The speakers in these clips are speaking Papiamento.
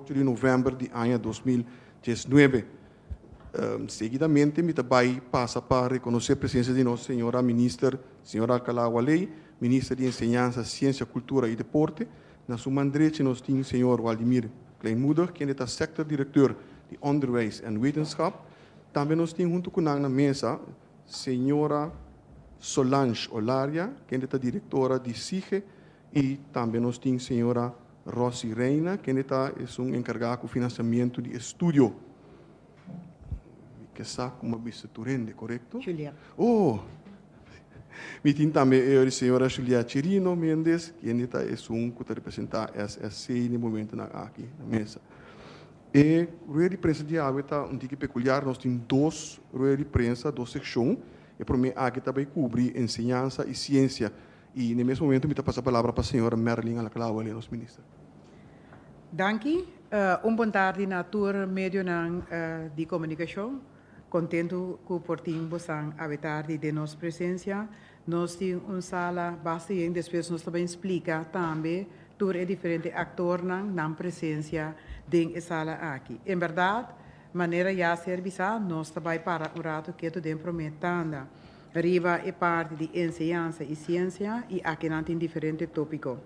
8 di novèmber di aña 2019. Seguidamente mi ta bai pasa pa rekonosé presensia di nos señora minister, señora Alcalá Wallé, minister di Enseñansa, Siensia, Kultura i Deporte. Na su man drechi nos tin señor Waldimir Kleinmoedig, kende ta sectordirecteur di Onderwijs en Wetenschap. Tambe nos tin huntu ku nan na mesa señora Solange Olaria, kende ta direktora di SIGE, i tambe nos tin señora Rosy Reina, kende ta esun enkargá ku finansiamentu di estudio. Mi ke sa ku mi a bisa tur hende, korekto? Julia. Oh! Mi tin tambe e señora Julia Chirino Mendez, kende ta esun ku ta representá SSC na e momentunan aki na mesa. E rueda di prensa di awe ta un tiki pekuliar, nos tin dos rueda di prensa, dos sekshon. E promé aki ta bai kubri enseñansa i siensia. I na e mes momento mi ta pasa palabra pa señora Marilyn Alcalá-Wallé, nos minister. Danki. Un bon tardi na tur medionan di komunikashon. Kontentu ku por tin bosan awe tardi den nos presensia. Nos tin un sala basta yen, despues nos ta bin splika tambe tur e diferente aktornan nan presensia den e sala aki. En bèrdat, manera ya a ser bisá, nos ta bai para un ratu ketu den promé tanda riba e parti di enseñansa i siensia i akinan tin diferente tópiko.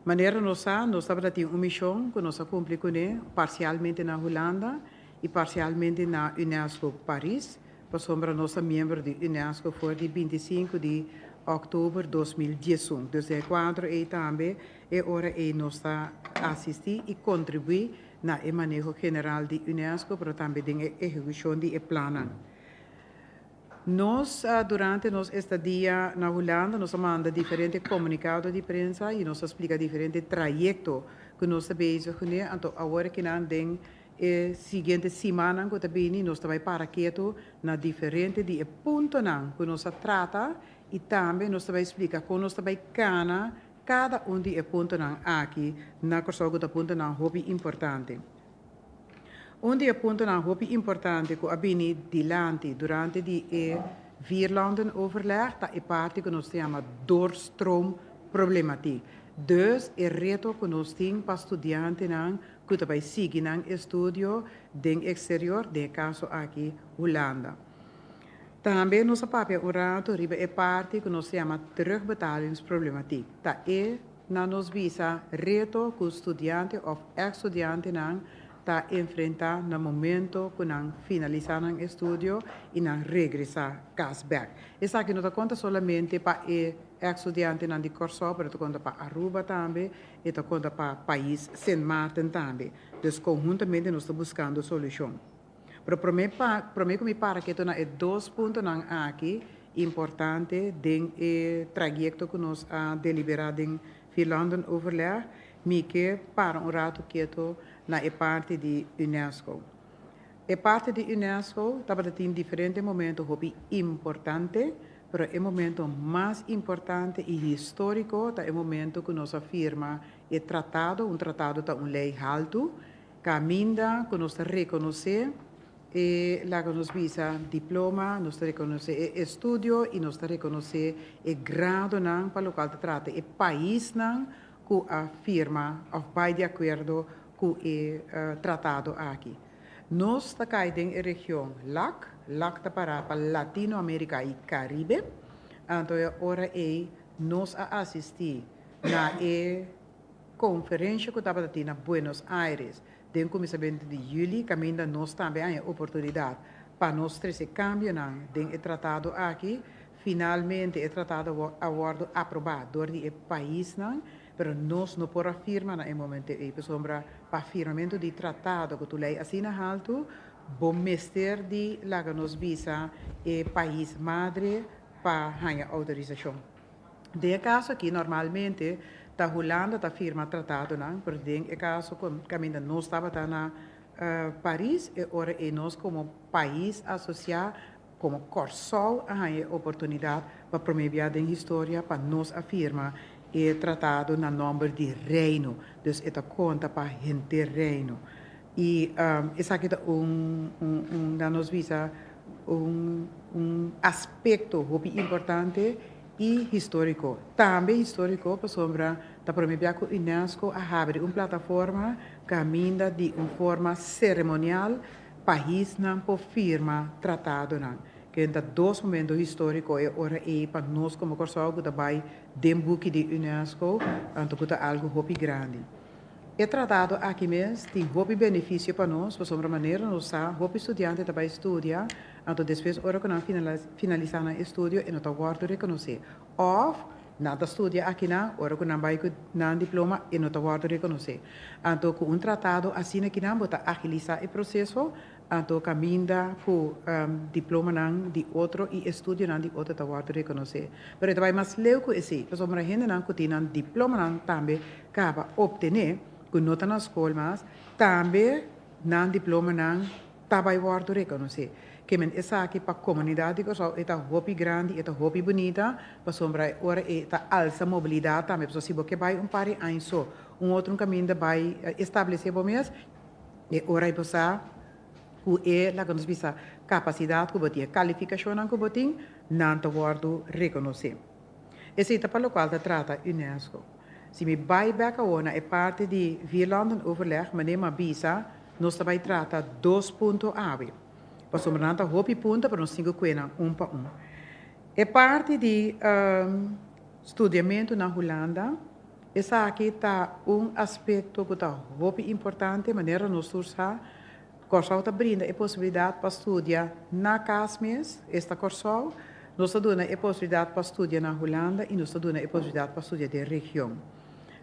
Manera nos sa, nos tabata tin un mishon ku nos a kumpli kuné parsialmente na Hulanda i parsialmente na UNESCO Paris, pasobra nos ta miembro di UNESCO for di 25 di òktober 2011. Dus den e kuadro ei tambe e ora ei nos ta asistí i kontribuí na e maneho general di UNESCO, pero tambe den e ehekushon di e plannan. Nos, durante nos estadia na Hulanda, nos a manda diferente komunikado di prensa i nos a splika diferente trayekto ku nos ta bezig kuné. Anto awor kinan den e siguiente simannan ku ta bini nos ta bai para ketu na diferente di e puntonan ku nos a trata i tambe nos ta bai splika kon nos ta bai kana kada un di e puntonan aki na Kòrsou ku ta puntonan hopi importante. Un di e puntonan hopi importante ku a bini dilanti durante di e Vierlandenoverleg ta e parti ku nos ta yama doorstroomproblematiek. Dus e reto ku nos tin pa studiantenan ku ta bai sigui nan estudio den eksterior, den e kaso aki Hulanda. Tambe nos a papia un rato riba e parti ku nos ta yama terugbetalingsproblematiek. Ta e na nos bisa reto ku studiante òf eks studiantenan ta enfrentá na momento ku nan finalisá nan estudio i nan regresá kas bèk. Esaki no ta konta solamente pa e eks studiantenan di Kòrsou, pero ta konta pa Aruba tambe, e ta konta pa pais Sint Maarten tambe. Dus konhuntamente nos ta buskando solushon. Pero promé pa promé ku mi para ketu na e dos puntonan aki importante den e trayekto ku nos a deliberá den Vierlandenoverleg, mi ke para un ratu ketu na e parti di UNESCO. E parti di UNESCO tabata tin diferente momento hopi importante, pero e momento mas importante i históriko ta e momento ku nos a firma e tratado, un tratado ta un lei haltu, kaminda ku nos ta rekonosé e, laga nos bisa, diploma, nos ta rekonosé e estudio i nos ta rekonosé e gradonan pa lokual ta trata e paisnan ku a firma òf bai di akuerdo ku e tratado aki. Nos ta kai den e region LAC, LAC ta pará pa Latinoamérika i Karibe, anto e ora ei nos a asistí na e konferensha ku tabata tin na Buenos Aires den kuminsamentu di yüli, kaminda nos tambe a haña oportunidat pa nos trese kambionan den e tratado aki. Finalmente e tratado a wòrdu aprobá dor di e paisnan, pero nos no por a firma na e momento ei, pasobra pa firmamentu di tratado ku tur lei asina haltu, bo mester di laga nos bisa e pais madre pa haña outorisashon. Den e kaso aki normalmente ta Hulanda ta firma tratadonan, pero den e kaso ku kaminda nos tabata na Paris e ora ei nos komo pais asosiá, komo Kòrsou a haña e oportunidat pa promé bia den historia pa nos a firma e tratado na nòmber di Reino. Dus e ta konta pa henter Reino. I esaki ta un un un nos bisa un un aspekto hopi importante i históriko. Tambe históriko pasobra Ta promé bia ku UNESCO a habri un plataforma kaminda di un forma seremonial paisnan por firma tratadonan. Ken ta dos momento históriko e ora ei pa nos komo Kòrsou ku ta bai den buki di UNESCO, anto ku ta algu hopi grandi. E tratado aki mes tin hopi benefisio pa nos, pasobra manera nos sa, hopi studiante ta bai studia, anto despues ora ku nan finalisá nan estudio e no ta wòrdu rekonosé. Òf nan ta studia akinan, ora ku nan bai ku nan diploma e no ta wòrdu rekonosé. Anto ku un tratado asina kinan bo ta agilisá e proseso, anto kaminda ku diplomanan di otro i estudionan di otro ta wòrdu rekonosé. Pero e ta bai mas leu ku esei, pasobra hendenan ku tin nan diplomanan tambe kaba optené, ku no ta na skol mas, tambe nan diplomanan ta bai wòrdu rekonosé. Ke men esaki pa komunidat di Kòrsou e ta hopi grandi, e ta hopi bunita, pasobra e ora e ta alsa mobilidat tambe. Pasobra si bo ke bai un par di aña so, un otro un kaminda bai establesé bo mes, e ora ei bo sa ku e, laga nos bisa, kapasidat ku bo tin, e kalifikashonnan ku bo tin, nan ta wòrdu rekonosé. Esei ta pa lokual ta trata UNESCO. Si mi bai bèk awor na e parti di Vierlandenoverleg, manera mi a bisa, nos ta bai trata dos punto awe. Pasobra nan ta hopi punto, pero nos tin ku kue nan un pa un. E parti di studiamentu na Hulanda, esaki ta un aspekto ku ta hopi importante, manera nos tur sa, Kòrsou ta brinda e posibilidat pa studia na kas mes, esta Kòrsou, nos ta duna e posibilidat pa studia na Hulanda i nos ta duna e posibilidat pa studia den region.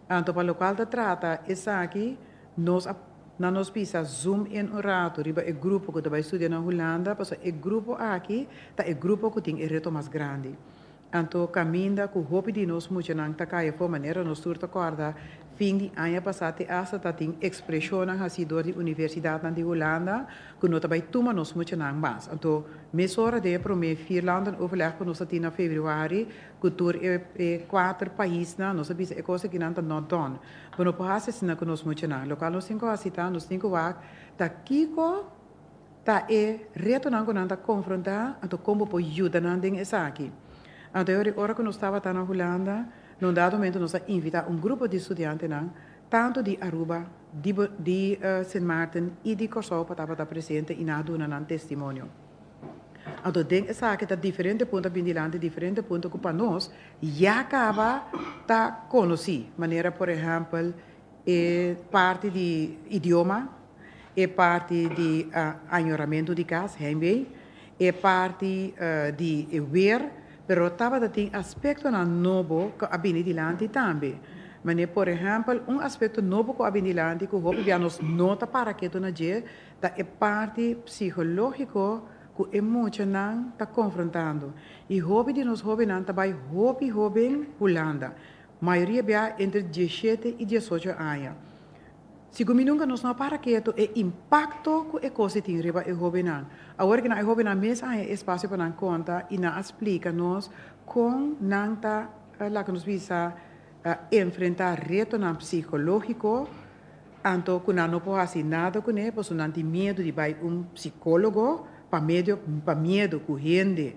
Anto pa lokual ta trata esaki, nos a na nos bisa zoom in un ratu riba e grupo ku ta bai studia na Hulanda, pasobra e grupo aki ta e grupo ku tin e reto mas grandi. Anto kaminda ku hopi di nos muchanan ta kai afó manera nos tur ta kòrda fin di aña pasá te asta ta tin ekspreshonnan hasí dor di universidatnan di Hulanda ku no ta bai tuma nos muchanan mas. Anto mesora den e promé vierlandenoverleg ku nos a tin na febrüari ku tur e e kuater paisnan nos a bisa e kos akinan ta not done. Bo no por hasi asina ku nos muchanan. Lokual nos tin ku hasi ta nos tin ku wak ta kiko Ta e retonan ku nan ta konfrontá, anto kon bo por yuda nan den esaki? Anto e ora ku nos tabata na Hulanda, na un dado momento nos a invitá un grupo di studiantenan, tantu di Aruba, di di Sint Maarten i di Kòrsou pa tabata presente i nan a duna nan testimonio. Anto den esaki ta diferente punto a bin dilanti, diferente punto ku pa nos ya kaba ta konosí, manera por ehèmpel e parti di idioma, e parti di añoramentu di kas, heimwee, e parti di e weer, pero tabata tin aspektonan nobo ku a bini dilanti tambe. Manera por ehèmpel, un aspekto nobo ku a bini dilanti ku hopi bia nos no ta para ketu na dje, ta e parti psikológiko ku e muchanan ta konfrontando. I hopi di nos hóbennan ta bai hopi hóben Hulanda. Mayoria bia entre dieshete i diesocho aña. Sigun mi nunka nos no a para ketu e impakto ku e kos di tin riba e hóbennan. Awor ku nan e hóbennan mes a haña e espasio pa nan konta i nan a splika nos kon nan ta laga nos bisa enfrentá retonan psikológiko anto ku nan no por hasi nada kuné pasobra nan tin miedu di bai un psikólogo pa medio pa miedu ku hende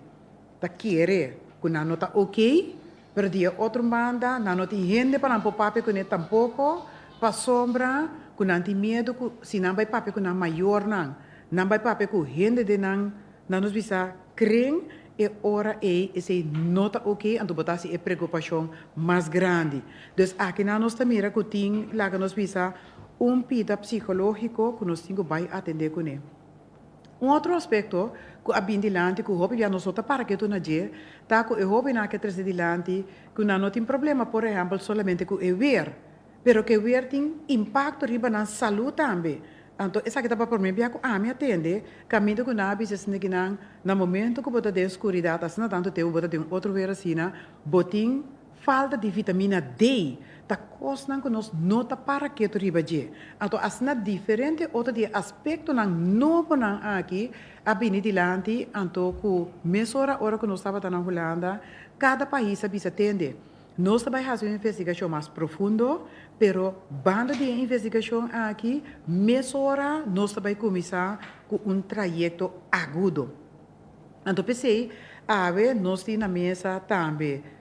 ta kere ku nan no ta okey. Pero di e otro banda nan no tin hende pa nan por papia kuné tampoko, pasobra ku nan tin miedu ku si nan bai papia ku nan mayornan, nan bai papia ku hende den nan, nan nos bisa kren, e ora ei esei no ta oke, anto bo ta hasi e preokupashon mas grandi. Dus aki nan nos ta mira ku tin, laga nos bisa, un pida psikológiko ku nos tin ku bai atendé kuné. Un otro aspekto ku a bin dilanti ku hopi bia nos no ta para ketu na dje ta ku e hóbennan ke trese dilanti ku nan no tin problema por ehèmpel solamente ku e wer, pero ku e wer tin impakto riba nan salú tambe. Anto esaki ta pa promé bia ku ami a tende kaminda ku nan a bisa esaki ki nan na momento ku bo ta den skuridat asina tantu tempu bo ta den otro wer asina bo tin Falta di vitamina D ta kosnan ku nos no ta para ketu riba dje. Anto asina diferente otro di e aspektonan nobonan aki a bini dilanti anto ku mesora ora ku nos tabata na Hulanda kada pais a bisa tende nos ta bai hasi un investigashon mas profundo pero banda di e investigashon aki mesora nos ta bai kuminsá ku un trayekto agudo. Anto p'esei awe nos tin na mesa tambe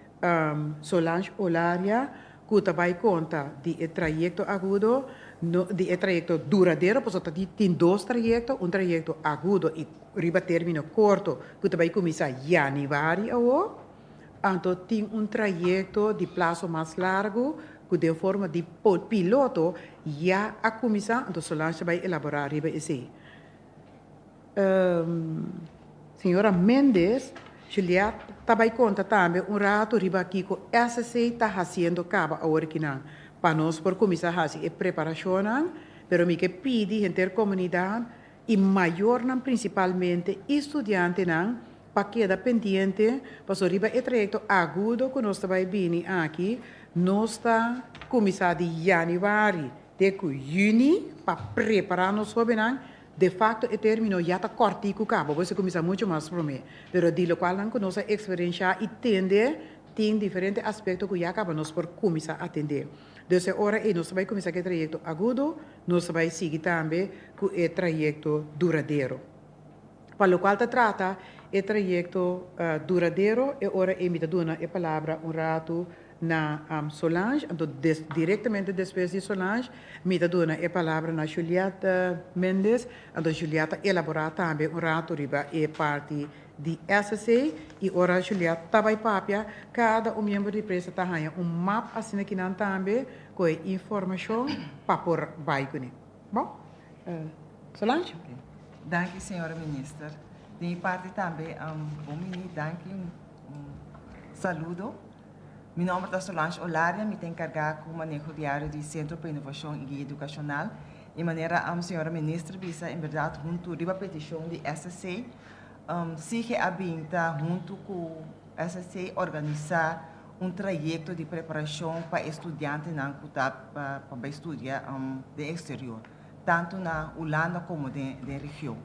Solange Olaria. ku ta bai konta di e trayekto agudo, no, di e trayekto duradero, pasobra ta tin dos trayekto, un trayekto agudo i riba término korto ku ta bai kuminsá yanüari awor, anto tin un trayekto di plaso mas largu ku den forma di piloto ya a kuminsá, anto Solange ta bai elaborá riba esei. Señora Mendez, Juliet ta bai konta tambe un ratu riba kiko SSC ta hasiendo kaba awor akinan pa nos por kuminsá hasi e preparashonnan, pero mi ke pidi henter komunidat i mayornan prinsipalmente i studiantenan pa keda pendiente pasobra riba e trayekto agudo ku nos ta bai bini aki nos ta kuminsá di yanüari te ku yüni pa prepará nos hóbennan. De facto e termino ya ta cortico caba, bo mester cuminsa mucho mas prome. Pero di locual nan cu nos a experiencia y tende, tin diferente aspecto cu ya caba nos por cuminsa atende. Dus e ora ey nos ta bay cuminsa cu e trayecto agudo, nos ta bay sigui tambe cu e trayecto duradero. Pa locual ta trata e trayecto duradero, e ora ey mi ta duna e palabra un rato na Solange, anto directamente despues di Solange mi ta duna e palabra na Juliette Mendez, anto Juliette ta elabora tambe un rato riba e parti di SSC y ora Juliette ta bay papia cada un miembro di prensa ta haya un map asina kinan tambe cu e informacion pa por bay cune. Bon, Solange. Danki señora Minister. Di mi parti tambe bon bini, danki, un saludo. Mi nomber ta Solange Olaria, mi ta encarga cu maneho diario di Centro pa Innovacion y Guia Educacional. Y manera señora Minister bisa, en berdad hunto riba peticion di SSC, SIGE a bin ta hunto cu SSC organisa un trayecto di preparacion pa e studiantenan cu ta pa bay studia den exterior, tanto na Hulanda como den region.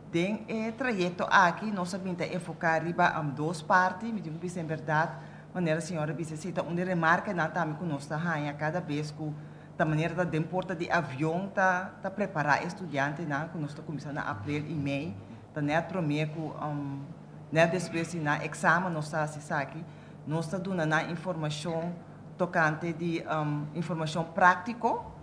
Den e trayecto aki nos a bin ta enfoca riba dos parti, mi tin cu bisa en berdad, manera señora bisa si ta un di remarkenan tambe cu nos ta haya cada bes cu ta manera ta den porta di avion ta ta prepara e studiantenan cu nos ta cuminsa na april y mei, ta net prome cu net despues di nan examen nos ta haci esaki, nos ta duna nan informacion tocante di informacion practico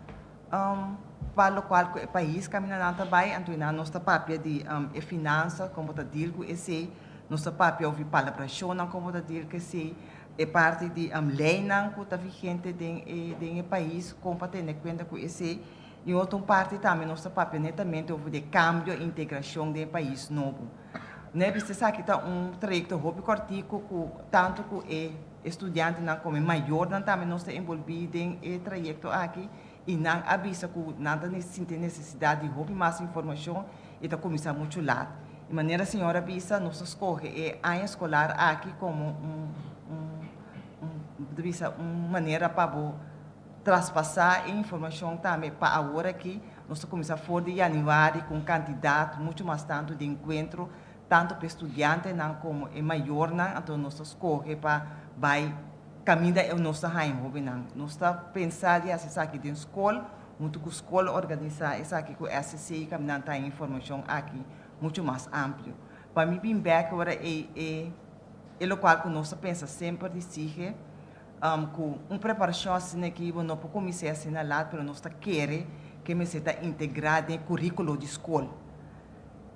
pa locual cu e pais caminda nan ta bay, anto nan nos ta papia di e finansa, con bo ta deal cu esey, nos ta papia over palabracionnan con bo ta deal cu esey, e parti di leynan cu ta vigente den e den e pais, con pa tene cuenta cu esey, y otro parti tambe nos ta papia netamente over di cambio y integracion den e pais nobo. Ne bisa esaki ta un trayecto hopi cortico cu tanto cu e estudiantenan como e mayornan tambe nos ta envolvi den e trayecto aki y nan a bisa cu nan ta sinti necesidad di hopi mas informacion y ta cuminsa mucho laat. Y manera señor a bisa nos a scoge e aña escolar aki como un un un bisa un manera pa bo traspasa e informacion tambe pa awor aki nos ta cuminsa for di januari cu un cantidad mucho mas tanto di encuentro tanto pa e studiantenan como e mayornan, anto nos ta scoge pa bay caminda e nos ta haña hobennan. Nos ta pensa di haci esaki den scol, hunto cu scol organisa esaki cu SCC caminda nan ta haña informacion aki mucho mas amplio. Pa mi bin bek ora e e e locual cu nos ta pensa semper di sige cu un preparacion asina aki bo no por cuminsa asina laat pero nos ta kere ke mester ta integra den e curiculo di scol.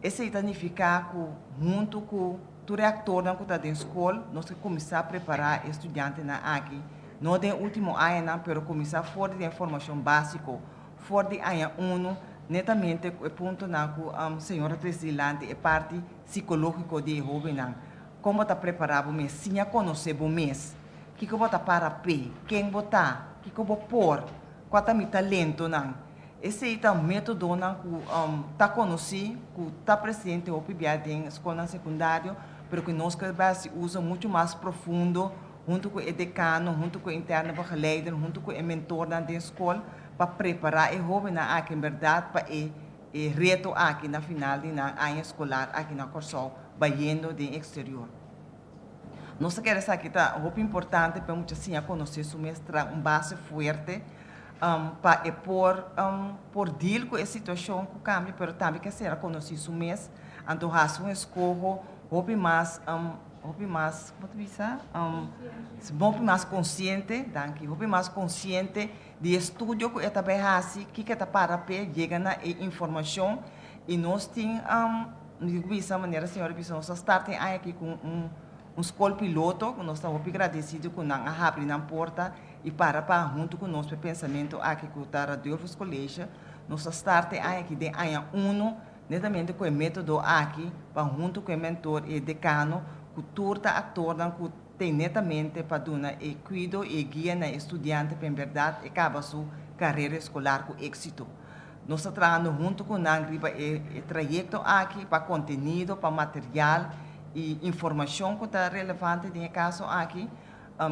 Esei ta nifiká ku huntu ku tur e aktornan ku ta den skol nos ke kuminsá prepará e studiantenan aki, no den e último añanan pero kuminsá for di den formashon básiko, for di aña unu, netamente ku e puntonan ku señor a trese dilanti, e parti sikológiko di e hóbennan. Kon bo ta prepará bo mes? Siña konosé bo mes. Kiko bo ta para p'e? Ken bo ta? Kiko bo por? Kua ta mi talentonan? Esei ta métodonan ku ta konosí, ku ta presente hopi bia den skolnan sekundario, pero ku nos ke bai hasi uso muchu mas profundo huntu ku e dekano, huntu ku e interne begeleider, huntu ku e mentornan den skol pa prepará e hóbennan aki en bèrdat pa e e reto aki na final di nan aña eskolar aki na Kòrsou bayendo den eksterior. Nos ta kere esaki ta hopi importante pa e mucha siña konosé su mes, traha un base fuerte pa e por por deal ku e situashon ku kambia pero tambe ke sera konosí su mes, anto hasi un eskoho hopi mas. hopi mas, kon ta bisa, hopi mas konsiente, danki, hopi mas konsiente di e estudio ku e ta bai hasi, kiko e ta para p'e yega na e informashon. I nos tin, mi ku bisa manera señora bisa, nos a start e aña aki ku un un skol piloto ku nos ta hopi gradesido ku nan a habri nan porta i para pa huntu ku nos p'e pensamentu aki ku ta Radulphus College. Nos a start e aña aki den aña uno netamente ku e método aki pa huntu ku e mentor i e dekano ku tur ta aktornan ku ten netamente pa duna e kuido i e guia na e studiante pa en bèrdat e kaba su karera eskolar ku éksito. Nos ta trahando huntu ku nan riba e trayekto aki pa kontenido, pa material i informashon ku ta relevante den e kaso aki.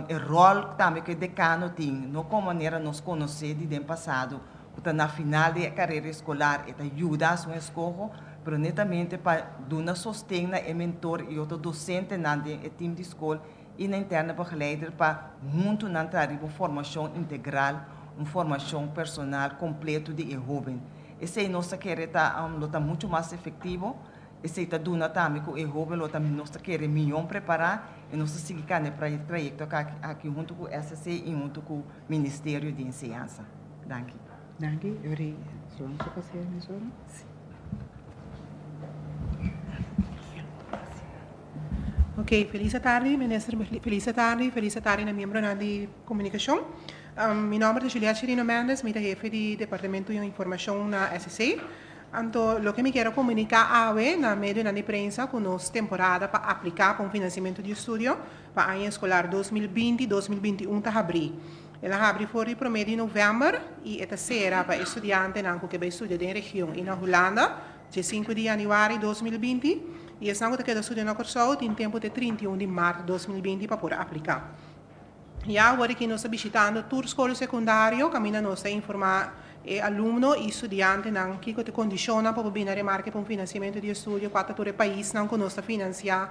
E ròl tambe ku e dekano tin, no komo manera nos konosé di den pasado ku ta na final di e karera eskolar e ta yuda hasi un eskoho, pero netamente pa duna sosten na e mentor i otro dosentenan den e tim di skol i na interne begeleider pa huntu nan traha riba un formashon integral, un formashon personal kompleto di e hóben. Esei nos ta kere ta lo ta muchu mas efektivo. Esei ta duna tambe ku e hóben lo ta nos ta kere mihó prepará i nos ta sigui kanda e trayekto aki huntu ku SSC i huntu ku Ministerio di Enseñansa. Danki. Danki. Yori Solange ta pasea mesora? Si. Ok, felis atardi Minister, felis atardi, felis atardi na miembronan di komunikashon. Mi nòmber ta Juliette Chirino Mendez, mi ta hefe di Departamento di Informashon na SSC. Anto loke mi kier a komuniká awe na medionan di prensa ku nos temporada pa apliká pa un finansiamentu di estudio pa aña eskolar 2020, 2021 ta habrí. El a habri for di promé di novèmber i e ta sera pa e studiantenan ku ke bai studia den region i na Hulanda dje sinku di yanüari 2020 i esnan ku ta keda studia na Kòrsou tin tempu te 31 di mart 2020 pa por apliká. Ya awor aki nos ta bishitando tur skol sekundario kaminda nos ta informá e alumno i studiantenan kiko ta e kondishonnan pa por bini na remarke pa un finansiamentu di estudio, kua ta tur e paisnan ku nos ta finansiá,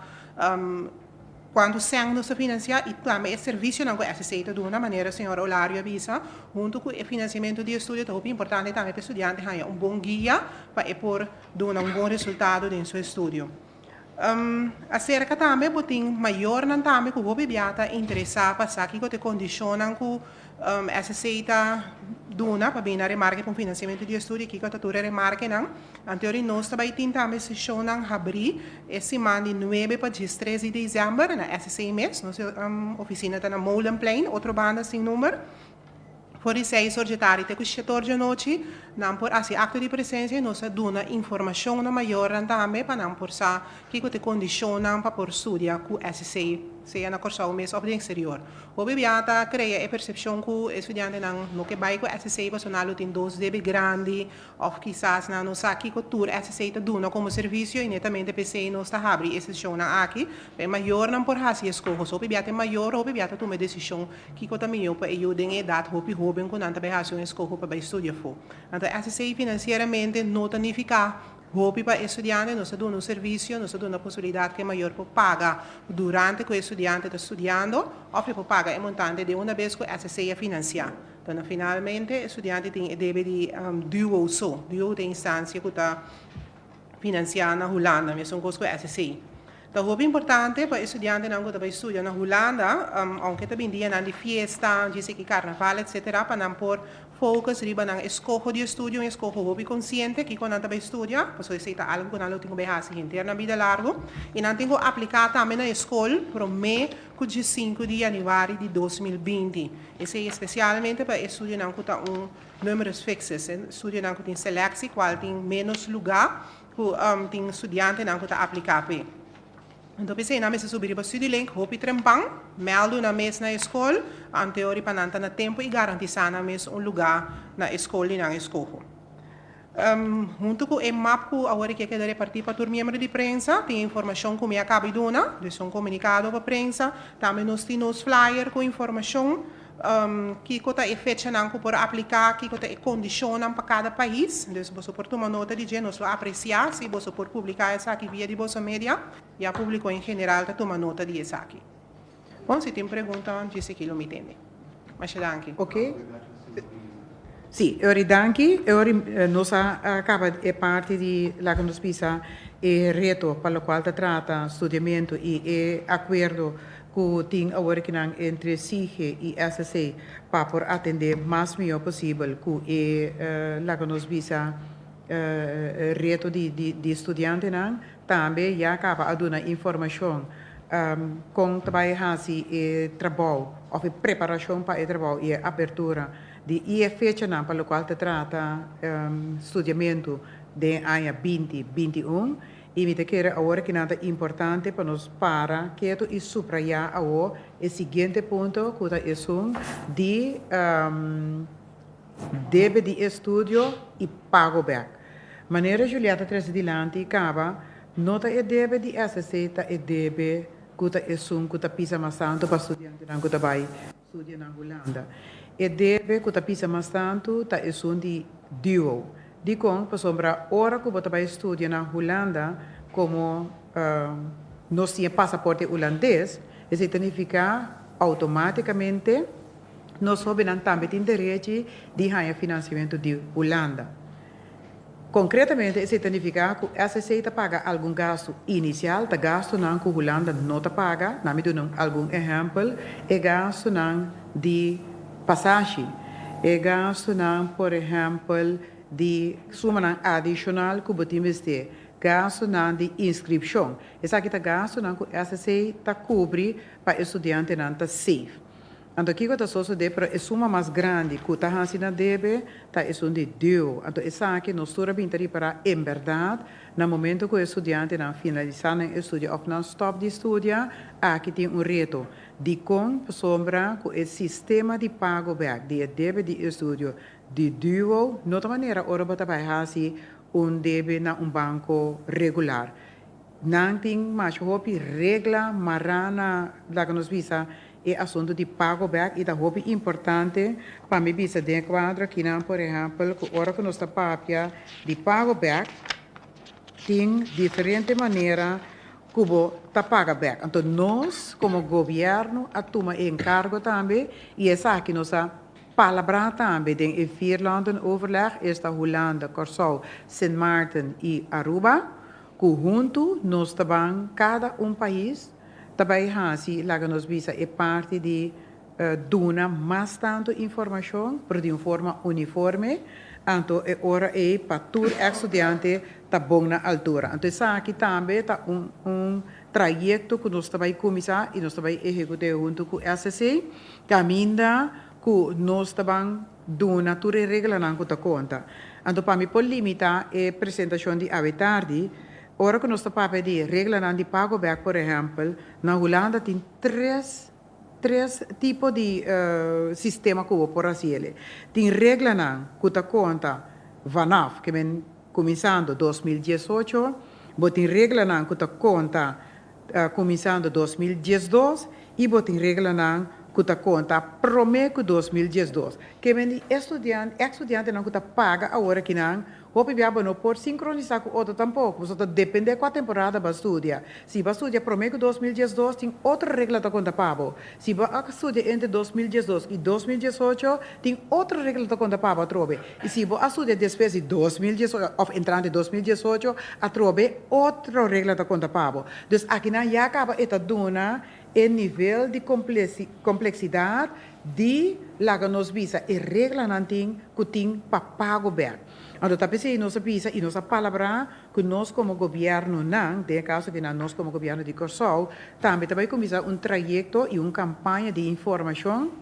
kuantu sèn nos ta finansiá i tambe e servisionan ku SSA ta duna, manera señor Olario a bisa, huntu ku e finansiamentu di estudio ta hopi importante tambe pa e studiante haña un bon guia pa e por duna un bon resultado den su estudio. Aserka tambe bo tin mayornan tambe ku hopi bia ta interesá pa sa kiko ta e kondishonnan ku SSC ta duna pa bini na remarke pa un finansiamentu di estudio i kiko ta tur e remarkenan. Anterior di nos ta bai tin tambe seshonnan habrí e siman di nuebe pa diestres di desèmber na SSC mes. Nos ofisina ta na Molenplein, otro banda sin number. For di seis or dje tardi te ku shete or dje anochi, nan por hasi akto di presensia i nos a duna informashon na mayornan tambe pa nan por sa kiko ta e kondishonnan pa por studia ku SC, sea na Kòrsou mes òf den eksterior. Hopi bia ta krea e persepshon ku e studiantenan no ke bai ku SC pasobra nan lo tin dos debe grandi òf kisas nan no sa kiko tur SC ta duna komo servisio i netamente p'esei nos ta habri e seshonnan aki pa e mayornan por hasi eskoho. So hopi bia ta e mayor, hopi bia ta tuma e desishon Kiko ta mihó pa e yu den e edat hopi hóben ku nan ta bai hasi un eskoho pa bai studia afó? Anto SSA finansieramente no ta nifiká hopi pa e studiante, nos ta duna un servisio, nos ta duna posibilidat ku e mayor por paga durante ku e studiante ta studiando òf e por paga e montante den una bes ku SSA a finansiá. Anto na finalmente e studiante tin e debe di duo so. Duo ta e instansia ku ta finansiá na Hulanda, mesun kos ku SSA. Ta hopi importante pa e studiantenan ku ta bai studia na Hulanda, ounke ta bin dianan di fiesta, djis aki karnaval etsetera, pa nan por focus riba nan eskoho di estudio, un eskoho hopi konsiente kiko nan ta bai studia, pasobra esei ta algu ku nan lo tin ku bai hasi henter nan bida largu. I nan tin ku apliká tambe na e skol promé ku djesinku di yanüari di 2020. Esei espesialmente pa e estudionan ku ta un numerus fixus, e estudionan ku tin seleksi kual tin ménos lugá Ku tin studiantenan ku ta apliká p'e. Anto p'esei nan mester subi riba Studielink hopi trempan, mèldu nan mes na e skol, anteori pa nan ta na tempu i garantisá nan mes un lugá na e skol di nan eskoho. Huntu ku e map ku awor e ke keda repartí pa tur miembro di prensa, tin e informashon ku mi a kaba di duna, dus un komunikado pa prensa. Tambe nos tin nos flyer ku informashon. Kiko ta e fechanan ku por apliká, kiko ta e kondishonnan pa kada pais. Dus boso por tuma nota di dje, nos lo apresiá si boso por publiká esaki via di boso media. Ya públiko en general ta tuma nota di esaki. Bon, si tin pregunta djis aki lo mi tende. Masha danki. Ok. Sí, Eury danki. Eury, nos a kaba e parti di laga nos bisa. E reto pa lokual ta trata studiamentu i e akuerdo ku tin awor akinan entre SIGE i SSC pa por atendé mas mihó posibel ku e laga nos bisa reto di studiantenan. Tambe ya kaba a duna informashon kon ta bai hasi e trabou òf e preparashon pa e trabou i e apertura di i e fechanan pa lokual ta trata studiamentu den aña 2021. I mi ta kere awor kinan ta importante pa nos para ketu i subrayá awor e siguiente punto ku ta esun di debe di estudio i pago bèk. Manera Juliette a trese dilanti kaba, no ta e debe di SSC ta e debe ku ta esun ku ta pisa mas tantu pa studiantenan ku ta bai studia na Hulanda. E debe ku ta pisa mas tantu ta esun di duo. Dikon? Pasobra ora ku bo ta bai studia na Hulanda komo nos tin e pasaporte hulandes, esei ta nifiká outomátikamente nos hóbennan tambe tin derechi di haña finansiamentu di Hulanda. Konkretamente esei ta nifiká ku SSC ta paga algun gastu inisial, ta gastunan ku Hulanda no ta paga. Na mi duna algun ehèmpel, e gastunan di pasashi, e gastunan por ehèmpel di sumanan adishonal ku bo tin mester, gastunan di inskripshon. Esaki ta gastunan ku SSC ta kubri pa e studiantenan ta safe. Anto kiko ta sosodé? Pero e suma mas grandi ku ta hasi na debe ta esun di deu. Anto esaki nos tur a bin ta ripará en bèrdat na momento ku e studiantenan finalisá nan estudio òf nan stòp di studia, aki tin un reto. Dikon? Pasobra ku e sistema di pago bèk di e debe di estudio di duo no ta manera ora bo ta bai hasi un debe na un banko regular. Nan tin masha hopi regla mará na, laga nos bisa, e asuntu di pago bèk i ta hopi importante pa mi bisa den e kuadro akinan, por ehèmpel, ku ora ku nos ta papia di pago bèk, tin diferente manera ku bo ta paga bèk. Anto nos komo gobièrnu a tuma e enkargo tambe i esaki nos a palabrá tambe den e vierlandenoverleg, esta Hulanda, Kòrsou, Sint Maarten i Aruba, ku huntu nos ta ban kada un pais ta bai hasi, laga nos bisa, e parti di duna mas tantu informashon, pero di un forma uniforme, anto e ora ei pa tur eks studiante ta bon na altura. Anto esaki tambe ta un un trayekto ku nos ta bai kuminsá i nos ta bai ehekut'é huntu ku SSC, kaminda ku nos ta ban duna tur e reglanan ku ta konta. Anto pa mi por limitá e presentashon di awe tardi, ora ku nos ta papia di reglanan di pago bèk, por ehèmpel, na Hulanda tin tres tres tipo di sistema ku bo por hasi el'e. Tin reglanan ku ta konta vanaf, ke men kuminsando 2018, bo tin reglanan ku ta konta kuminsando 2012 i bo tin reglanan ku ta konta promé ku 2012. Ke men di e studiante, eks studiantenan ku ta paga awor akinan, hopi bia bo no por sinkronisá ku otro tampoko, pasobra ta dependé kua temporada bo a studia. Si bo a studia promé ku 2012, tin otro regla ta konta pa bo. Si bo a studia entre 2012 i 2018, tin otro regla ta konta pa bo atrobe. I si bo a studia despues di 2018 òf entrante 2018, atrobe otro regla ta konta pa bo. Dus akinan ya kaba e ta duna e nivel di kompleksidat di laga nos bisa e reglanan tin ku tin pa pago bèk. Anto ta p'esei nos a bisa i nos a palabrá ku nos komo gobièrnunan, den e kaso akinan nos komo gobièrnu di Kòrsou, tambe ta bai kuminsá un trayekto i un kampaña di informashon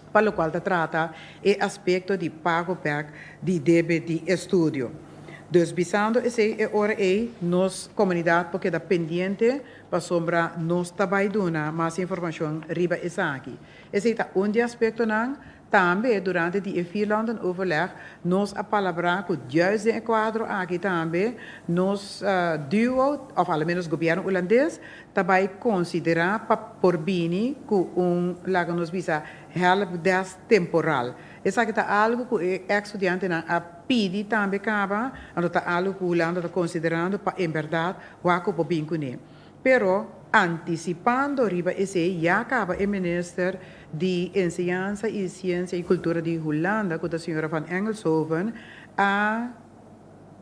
pa lokual ta trata e aspekto di pago bèk di debe di estudio. Dus bisando esei e ora ei nos komunidat por keda pendiente pasobra nos ta bai duna mas informashon riba esaki. Esei ta un di e aspektonan. Tambe durante di e vierlandenoverleg nos a palabrá ku juist den e kuadro aki tambe nos duo, òf alomenos gobièrnu hulandes, ta bai konsiderá pa por bini ku un, laga nos bisa, helpdesk temporal. Esaki ta algu ku e eks studiantenan a pidi tambe kaba, anto ta algu ku Hulanda ta konsiderando pa en bèrdat wak ku por bin kuné. Pero antisipando riba esei ya kaba e minister di Enseñansa i Siensia i Kultura di Hulanda ku ta señora Van Engelshoven a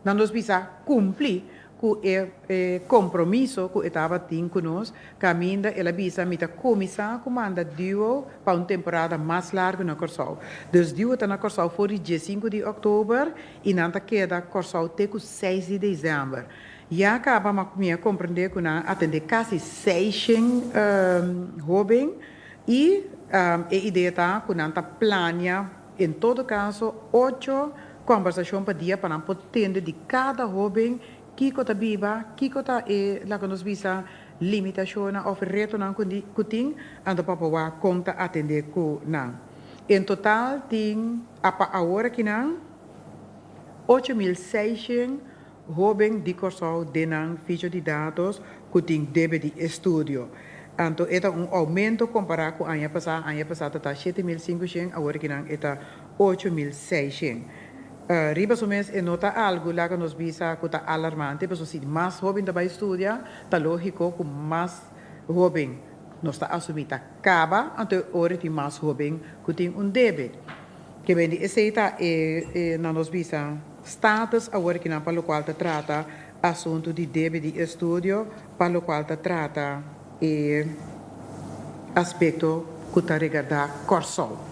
na nos bisa kumpli. ku e kompromiso ku e tabatin ku nos, kaminda el a bisa mi ta kuminsá ku manda duo pa un temporada mas largu na Kòrsou. Dus duo ta na Kòrsou for di diesinku di òktober i nan ta keda Kòrsou te ku seis di desèmber. Ya kaba mi a komprendé ku nan a atendé kasi seishen hóben i e idea ta ku nan ta plania en todo kaso ocho kòmbersashon pa dia pa nan por tende di kada hóben kiko ta biba, kiko ta e laga nos bisa limitashonnan òf retonan ku tin, anto pa por wak kon ta atendé ku nan. En total tin a pa awor akinan 8600 Hóben di Kòrsou den nan ficho di datos ku tin debe di estudio. Anto e ta un oumento kompará ku aña pasá, aña pasá ta ta 7500, awor kinan e ta 8600. Riba su mes e no ta algu laga nos bisa ku ta alarmante, pasobra si mas hóben ta bai studia ta lógiko ku mas hóben nos ta asumí ta kaba, anto e ora tin mas hóben ku tin un debe. Ke bende esei ta e na nos bisa status awor kinan pa lokual ta trata asuntu di debe di estudio, pa lokual ta trata e aspekto ku ta regardá Kòrsou.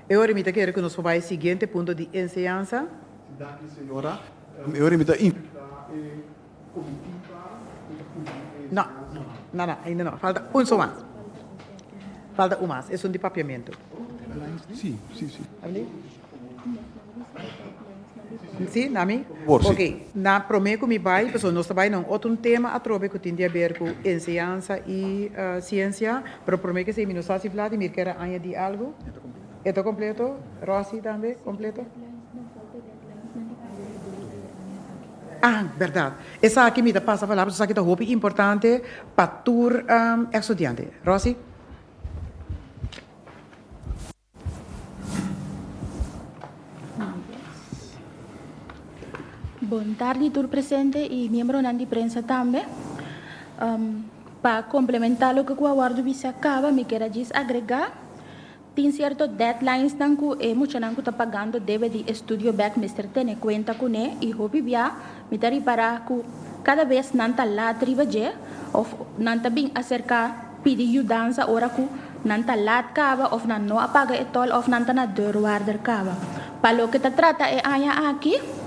E ora mi ta kere ku nos por bai e siguiente punto di enseñansa. Danki señora. E ora mi ta invitá e komitiva ku ta kubri e No, enseñansa. no, no, ainda no. Falta un so mas. Falta un mas, esun di papiamentu. Sí, sí, sí. Sí, na mi? Por, sí. Ok, na promé ku mi bai, pasobra nos ta bai na un otro tema atrobe ku tin di aber ku enseñansa i siensia, pero promé ku esei mi no sa si Vladimir kier a añadí algu. E ta kompleto? Rosy tambe kompleto? Ah, bèrdat. Esaki mi ta pasa palabra, esaki ta hopi importante pa tur estudiante. Rosy? Bon tardi tur presente y miembronan di prensa tambe. Pa complementa loke cu a wordo bisa caba mi kier a djis agrega tin cierto deadlines nan cu e muchanan cu ta pagando debe di estudio bek mester tene cuenta cune y hopi bia mi ta ripara cu cada bes nan ta laat riba dje of nan ta bin acerca Pidi yudansa ora ku nan ta lat kaba òf nan no a paga e tòl òf nan ta na deurwaarder kaba. Pa loke ta trata e aña aki,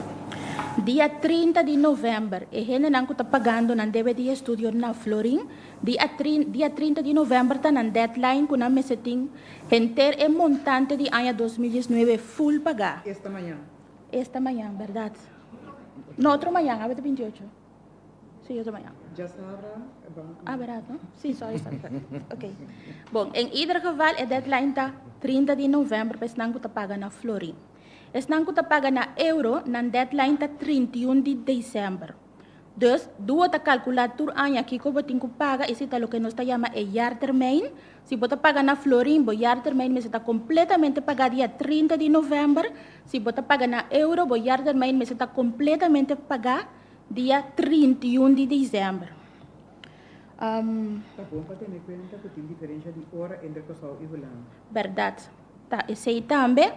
dia 30 di novèmber e hendenan ku ta pagando nan debe di estudio na florin, dia dia 30 di novèmber ta nan deadline ku nan mester tin henter e montante di aña 2019 full pagá. Esta mañan. Esta mañan, bèrdat. No, otro mañan, awe ta 28. Sí, otro mañana. Ya sabra, ban. Ah, verdad, no? Sí, sorry, sorry, sorry. Ok. Bon, en ieder geval, e deadline ta 30 di november pa esnan ku ta paga na florin. Esnan ku ta paga na euro, nan deadline ta 31 di december. Dus, duo ta kalkulá tur aña kiko bo tin ku paga, esei ta loke nos ta yama e jaartermijn. Si bo ta paga na florin, bo jaartermijn mester ta kompletamente pagá dia 30 di november. Si bo ta paga na euro, bo jaartermijn mester ta kompletamente pagá Dia 31 di december. Ta bon pa tene cuenta cu tin diferencia di ora entre Curaçao y Hulanda. Berdad. Ta esey tambe.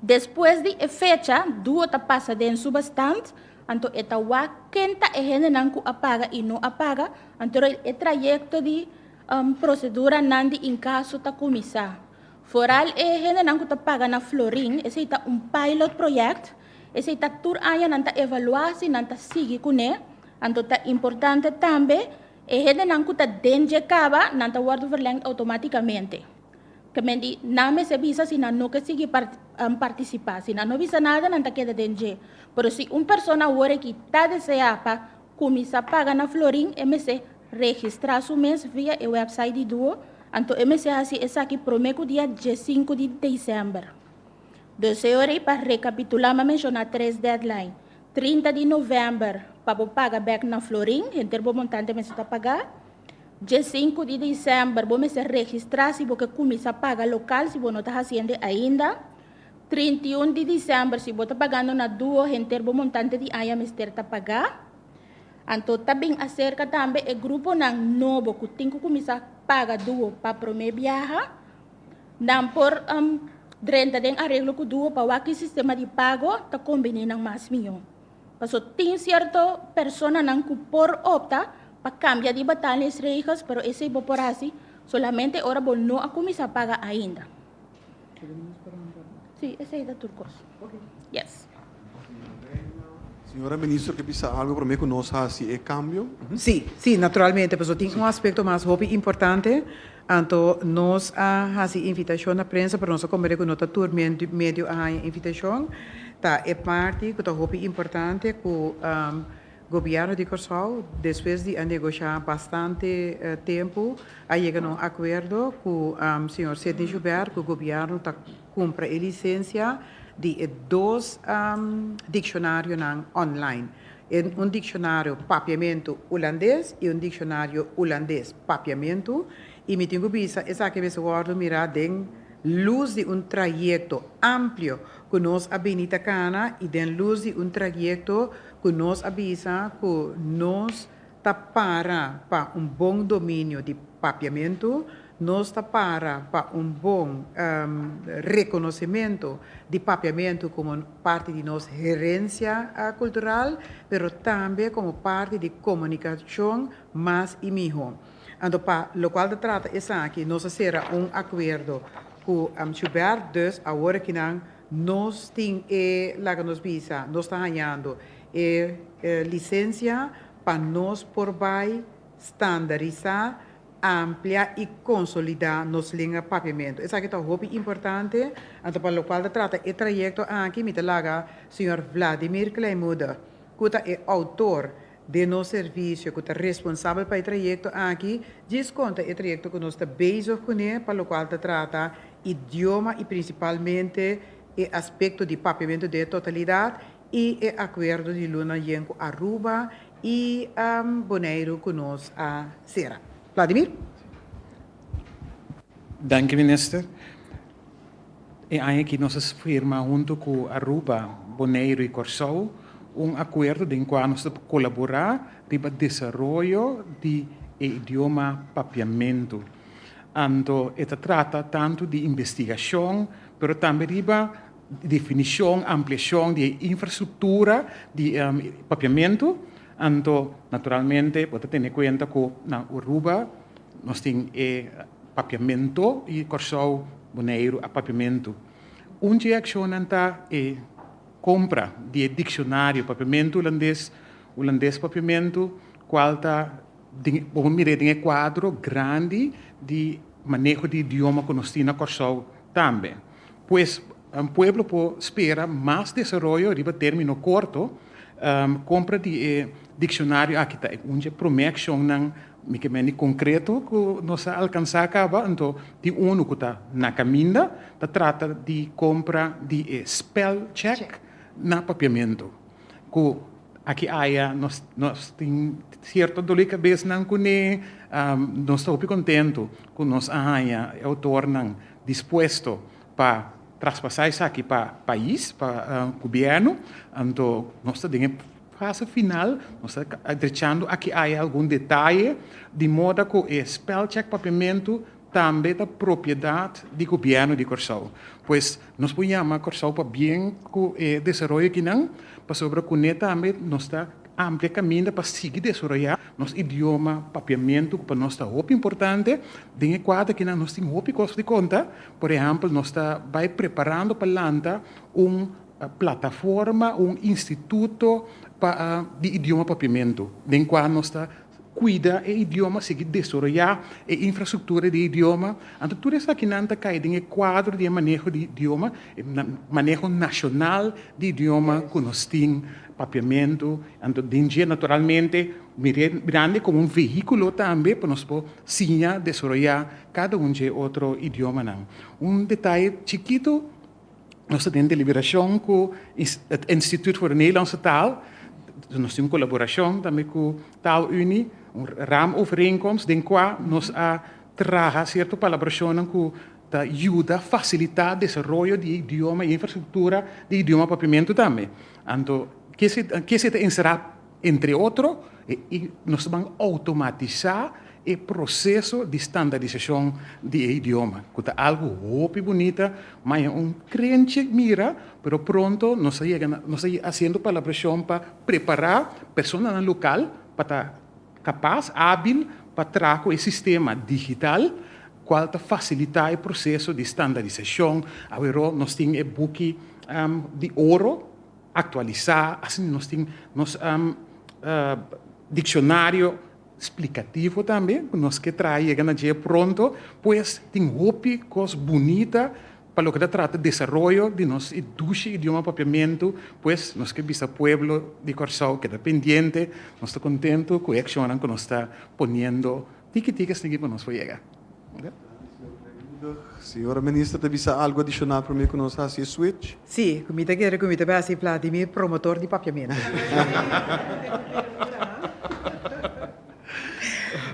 Despues di e fecha, duo ta pasa den su bestand, anto e ta wak ken ta e hendenan cu a paga y no a paga, anto e trayecto di proceduranan di incaso ta cuminsa. Vooral e hendenan cu ta paga na florin, esey ta un pilot project. Esei ta tur aña nan ta evaluá si nan ta sigui kuné. Anto ta importante tambe e hendenan ku ta den dje kaba nan ta wòrdu verlengd outomátikamente. Ke men di nan mester bisa si nan no ke sigui partisipá. Si nan no bisa nada nan ta keda den dje. Pero si un persona awor aki ta deseá pa kuminsá paga na florin e mester registrá su mes via e wèpsait di duo. Anto e mester hasi esaki promé ku dia diesinku di desèmber. Dus e ora ei pa rekapitulá m'a menshoná tres deadline, 30 di novèmber pa bo paga bèk na florin, henter bo montante mester ta pagá, 15 di desèmber bo mester registrá si bo ke kuminsá paga lokal si bo no ta hasiende ainda, 31 di desèmber si bo ta pagando na duo henter bo montante di aña mester ta pagá. Anto ta bin aserka tambe e gruponan nobo ku tin ku kuminsá paga duo pa promé biaha. Nan por drenta den areglo ku duo pa wak ki sistema di pago ta kombiní nan mas mihó. Paso tin sierto personanan ku por opta pa kambia di betalingsregels, pero esei bo por hasi solamente ora bo no a kuminsá paga ainda. Sí, esei ta tur kos. Yes. Señora Minister ke bisa algu promé ku nos hasi e kambio? Sí, sí, naturalmente, pasobra tin un aspekto mas hopi importante, anto nos a hasi invitashon na prensa, pero nos a komprendé ku no ta tur medio a haña invitashon, ta e parti ku ta hopi importante ku Gobièrnu di Kòrsou, despues di a negoshá bastante tempu, a yega na un akuerdo ku señor Sidney Joubert ku gobièrnu ta kumpra e lisensia di e dos dikshonarionan online, un dikshonario papiamentu hulandes i un dikshonario hulandes papiamentu, i mi tin ku bisa esaki mester wòrdu mirá den lus di un trayekto amplio ku nos a bini ta kana i den lus di un trayekto ku nos a bisa ku nos ta para pa un bon dominio di papiamentu, nos ta para pa un bon rekonosementu di papiamentu komo parti di nos herensia kultural, pero tambe komo parti di komunikashon mas i mihó. Anto pa lokual ta trata esaki nos a sera un akuerdo ku Schubert, dus awor akinan Nos tin e, laga nos bisa, nos ta hañando e lisensia pa nos por bai standarisá, amplia i konsolidá nos lenga Papiamentu. Esaki ta hopi importante, anto pa lokual ta trata e trayekto aki mi ta laga señor Vladimir Kleinmoeder, ku ta e outor den nos servisio ku ta responsabel pa e trayekto aki, djis konta e trayekto ku nos ta bezig kuné pa lokual ta trata idioma i prinsipalmente e aspekto di papiamentu den e totalidat i e akuerdo di luna yen ku Aruba i Boneiru ku nos a sera. Vladimir. Danki Minister. E aña aki nos a firma huntu ku Aruba, Boneiru i Kòrsou un akuerdo den kua nos ta kolaborá riba desaroyo di e idioma Papiamentu. Anto e ta trata tantu di investigashon pero tambe riba definishon, ampliashon di e infrastruktura di Papiamentu. Anto naturalmente bo ta tene kuenta ku na Aruba nos tin e Papiamento i Kòrsou, Boneiru a Papiamentu. Un dje akshonnan ta e kompra di e dikshonario Papiamentu Hulandes, Hulandes Papiamentu, kual ta den, bo por mir'é den e kuadro grandi di maneho di idioma ku nos tin na Kòrsou tambe. Pues, pueblo por spera mas desaroyo riba término korto. Kompra di e dikshonario aki ta un dje promé akshonnan Mi ke meni konkreto ku nos a alkansá kaba, anto tin unu ku ta na kaminda, ta trata di kompra di e spèlchèk na papiamentu. Ku aki aya nos nos tin sierto doli kabesnan kuné, nos ta hopi kontentu ku nos a haña e outornan dispuesto pa traspasá esaki pa pais, pa gobièrnu, anto nos ta den e Fase final, nos ta drechando aki aya algun detaye, di moda ku e spèlchèk papiamentu tambe ta propiedat di gobièrnu di Kòrsou. Pues, nos por yama Kòrsou pabien ku e desaroyo akinan, pasobra kuné tambe nos ta amplia kaminda pa sigui desaroyá nos idioma papiamentu ku pa nos ta hopi importante. Den e kuadro akinan nos tin hopi kos di konta. Por ehèmpel, nos ta bai preparando pa lanta un plataforma, un instituto pa di idioma papiamentu, den kua nos ta kuida e idioma, sigui desaroyá e infrastruktura di e idioma. Anto tur esakinan ta kai den e kuadro di e maneho di idioma, e maneho nashonal di idioma ku nos tin, papiamentu. Anto den dje naturalmente mir'é grandi komo un vehíkulo tambe pa nos por siña desaroyá kada un dje otro idiomanan. Un detaye chikitu. Nos ta den deliberashon ku het Instituut voor de Nederlandse Taal. Nos tin un kolaborashon tambe ku Taalunie, un raamovereenkomst den kua nos a traha sierto palabrashonnan ku ta yuda fasilitá desaroyo di e idioma i infrastruktura di idioma papiamentu tambe. Anto ke esei ta enserá? Entre otro, nos ta ban outomatisá e proseso di standardisashon di e idioma, ku ta algu hopi bunita, maña un krenchi mira, pero pronto nos a yega na, nos ta hasiendo palabrashon pa prepará personanan lokal pa ta kapas, ábil, pa traha ku e sistema digital, kual ta fasilitá e proseso di standardisashon. Aweró nos tin e buki di oro aktualisá, asina nos tin nos dikshonario splikativo tambe ku nos ke traha yega na dje pronto. Pues tin hopi kos bunita pa loke ta trata desaroyo di nos dushi idioma Papiamentu. Pues nos ke bisa pueblo di Kòrsou keda pendiente, nos ta kontentu ku e akshonnan ku nos ta poniendo tiki tiki asina pa nos por yega. Señora Minister ta bisa algo adishonal promé ku nos hasi e switch? Sí, ku mi ta kere ku mi ta bai hasi Vladimir promotor di Papiamentu.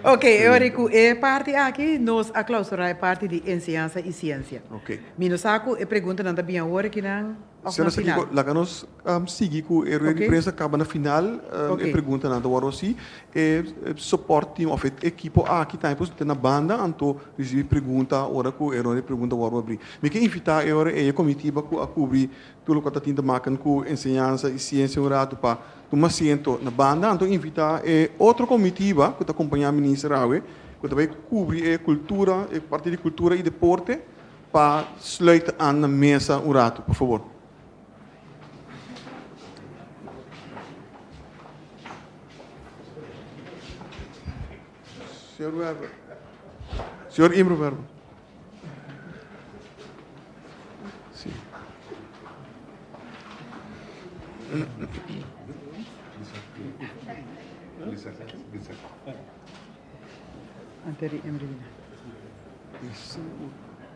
Ok, e ora ku e parti aki nos a klausurá e parti di enseñansa i siensia. Ok. Mi no sa ku e preguntanan ta bin awor akinan òf Señora na final. Sakiko, laga nos sigui ku e rueda di prensa kaba na final e preguntanan ta wòrdu hasi. E support team of e ekipo aki tambe por sinta na banda anto risibi pregunta ora ku e ronda di pregunta wòrdu abrí. Mi ke invitá e ora ei e komitiba ku a kubri tur loke ta tin ta maken ku enseñansa i siensia un ratu pa tuma asiento na banda anto invitá e otro komitiba ku ta kompañá minister awe ku ta bai kubri e kultura e parti di kultura i deporte pa sluit aan na mesa un ratu por fabor. Señor Wever. Señor Imro Wever. Sí.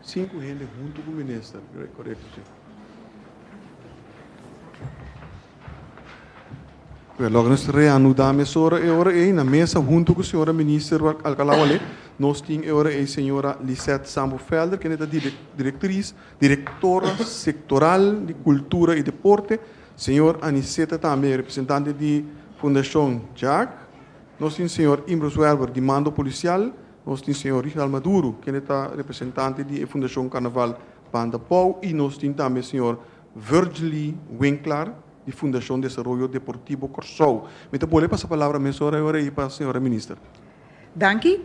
Sinku hende huntu ku minister, korekto si. Bueno, loke nos reanudá mesora e ora ei na mesa huntu ku señora minister Alcalá Wallé, nos tin e ora ei señora Lisette Sambo Felder, kende ta direktris, direktora sektoral di Kultura i Deporte, señor Aniceta tambe representante di Fundashon Jack, Nos tin señor Imro Zwerver di Mando Policial, nos tin señor Richard Maduro, kende ta representante di e Fundacion Carnaval Banda Bou y nos tin tambe señor Virgily Winklaar di Fundacion Desaroyo Deportivo Corsou. Mi ta bolbe pasa palabra mesora e ora ey pa señora Minister. Danki.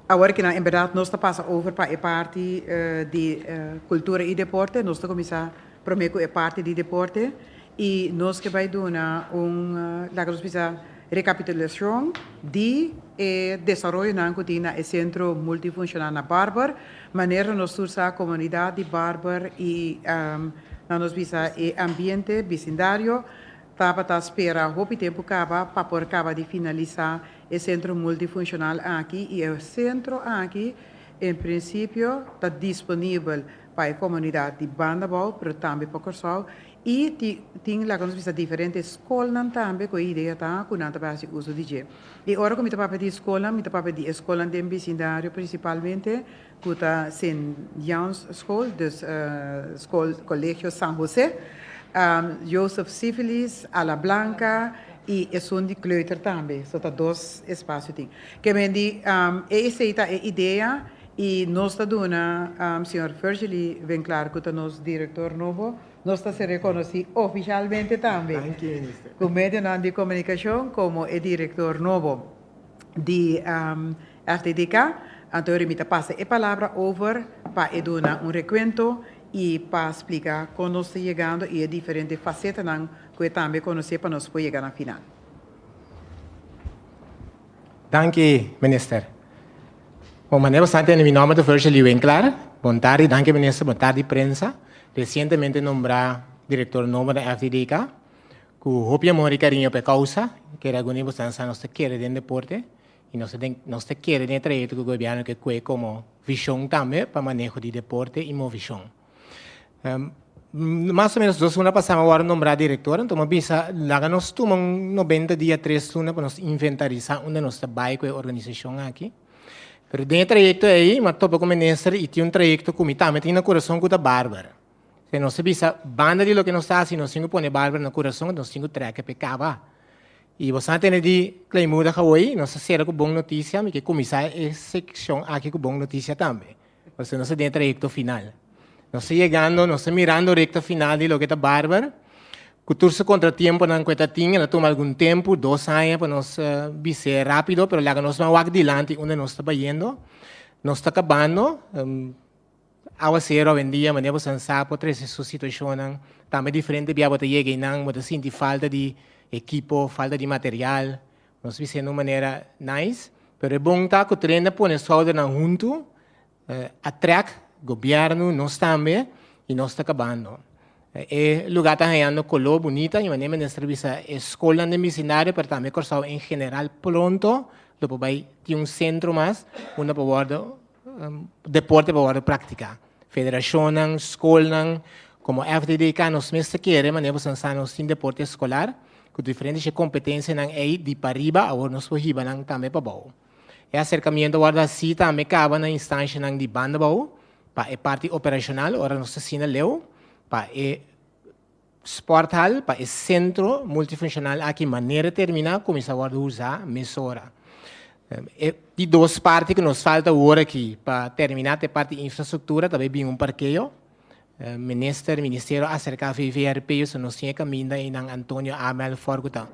Awor ki nan en berdad nos ta pasa over pa e parti di cultura y deporte, nos ta cuminsa prome cu e parti di deporte y nos ke bay duna un, laga nos bisa, recapitulacion di e desaroyonan cu tin na e Centro Multifuncional na Barber. Manera nos tur sa comunidad di Barber y na nos bisa e ambiente bisindario tabata spera hopi tempo caba pa por caba di finalisa e Centro Multifuncional aki y e centro aki en principio ta disponibel pa e komunidat di Bandabou pero tambe pa Kòrsou i tin laga nos bisa diferente skolnan tambe ku e idea ta ku nan ta bai hasi uso di dje. I ora ku mi ta papia di skolnan mi ta papia di e skolnan den bisindario prinsipalmente ku ta Sint Jans School dus skol Kolegio San Jose, Joseph Syphilis, Ala Blanca i esun di kleuter tambe. So ta dos espasio tin. Ke men di e esei ta e idea. I nos ta duna señor Virgily Winklaar ku ta nos direktor nobo, nos ta ser rekonosí ofishalmente tambe ku medionan di komunikashon komo e direktor nobo di FTDK. Anto mi ta pasa e palabra over pa e duna un rekuento i pa splika kon nos ta yegando i e diferente fasetanan ku e tambe konosé pa nos por yega na final. Danki, Minister. Bon, manera bo sa tende, mi nomber ta Virgily Winklaar. Bon tardi, danki Minister, bon tardi prensa. Resientemente nombrá direktor nobo na FDDK. Ku hopi amor i kariño pa e kousa, kere algun di boso sa nos ta kere den deporte i nos ta den nos ta kere den e trayekto ku gobièrnu ke kue komo vishon tambe pa maneho di deporte i movishon. Mas o menos dos luna pasá mi a wòrdu nombrá direktor, anto mi a bisa laga nos tuma un nobenta dia, tres luna pa nos inventarisá unda nos ta bai ku e organisashon aki. Pero den e trayekto ei mi a topa ku minister i tin un trayekto ku mi tambe tin na kurason ku ta Barber. Te nos a bisa banda di loke nos ta hasi nos tin ku pone Barber na kurason, nos tin ku trèk e pa e kaba. I boso a tende di Kleinmoedig awor, nos a sera ku bon notisia, mi ke kuminsá e sekshon aki ku bon notisia tambe. Pasobra nos ta den e trayekto final. Nos ta yegando, nos ta mirando rekta final di loke ta Barber, ku tur su kontratiemponan ku e ta tin, el a tuma algun tempu, dos aña pa nos bis'é rápido, pero laga nos ban wak dilanti unda nos ta bayendo. Nos ta kabando. Awasero awendia, manera bo san sa, por trese su situashonnan. Tambe diferente bia bo ta yega einan, bo ta sinti falta di ekipo, falta di material. Nos bis'é na un manera nice, pero e bon ta ku tren a pone skoudernan huntu, a trèk gobièrnu, nos tambe, i nos ta kabando. E lugá ta hañando koló bunita i manera minister a bisa e skolnan den bisindario, pero tambe Kòrsou en general pronto lo por bai tin un sentro mas unda por wòrdu deporte por wòrdu praktiká. Federashonnan, skolnan, komo FDDK nos mes ta kere manera boso sa nos tin deporte eskolar ku diferente dje kompetensianan ei di pariba awor nos por hiba nan tambe pabou. E aserkamiento wòrdu hasí tambe kaba na instanshanan di banda bou pa e parti operashonal ora nos ta asina leu pa e sporthal pa e sentro multifunshonal aki manera terminá kuminsá wòrdu usá mesora. E di dos parti ku nos falta awor aki pa terminá ta e parti infrastruktura ta bai bin un parkeo. Minister, ministerio a aserká VVRP so nos tin e kaminda einan Antonio A. Melfor ku ta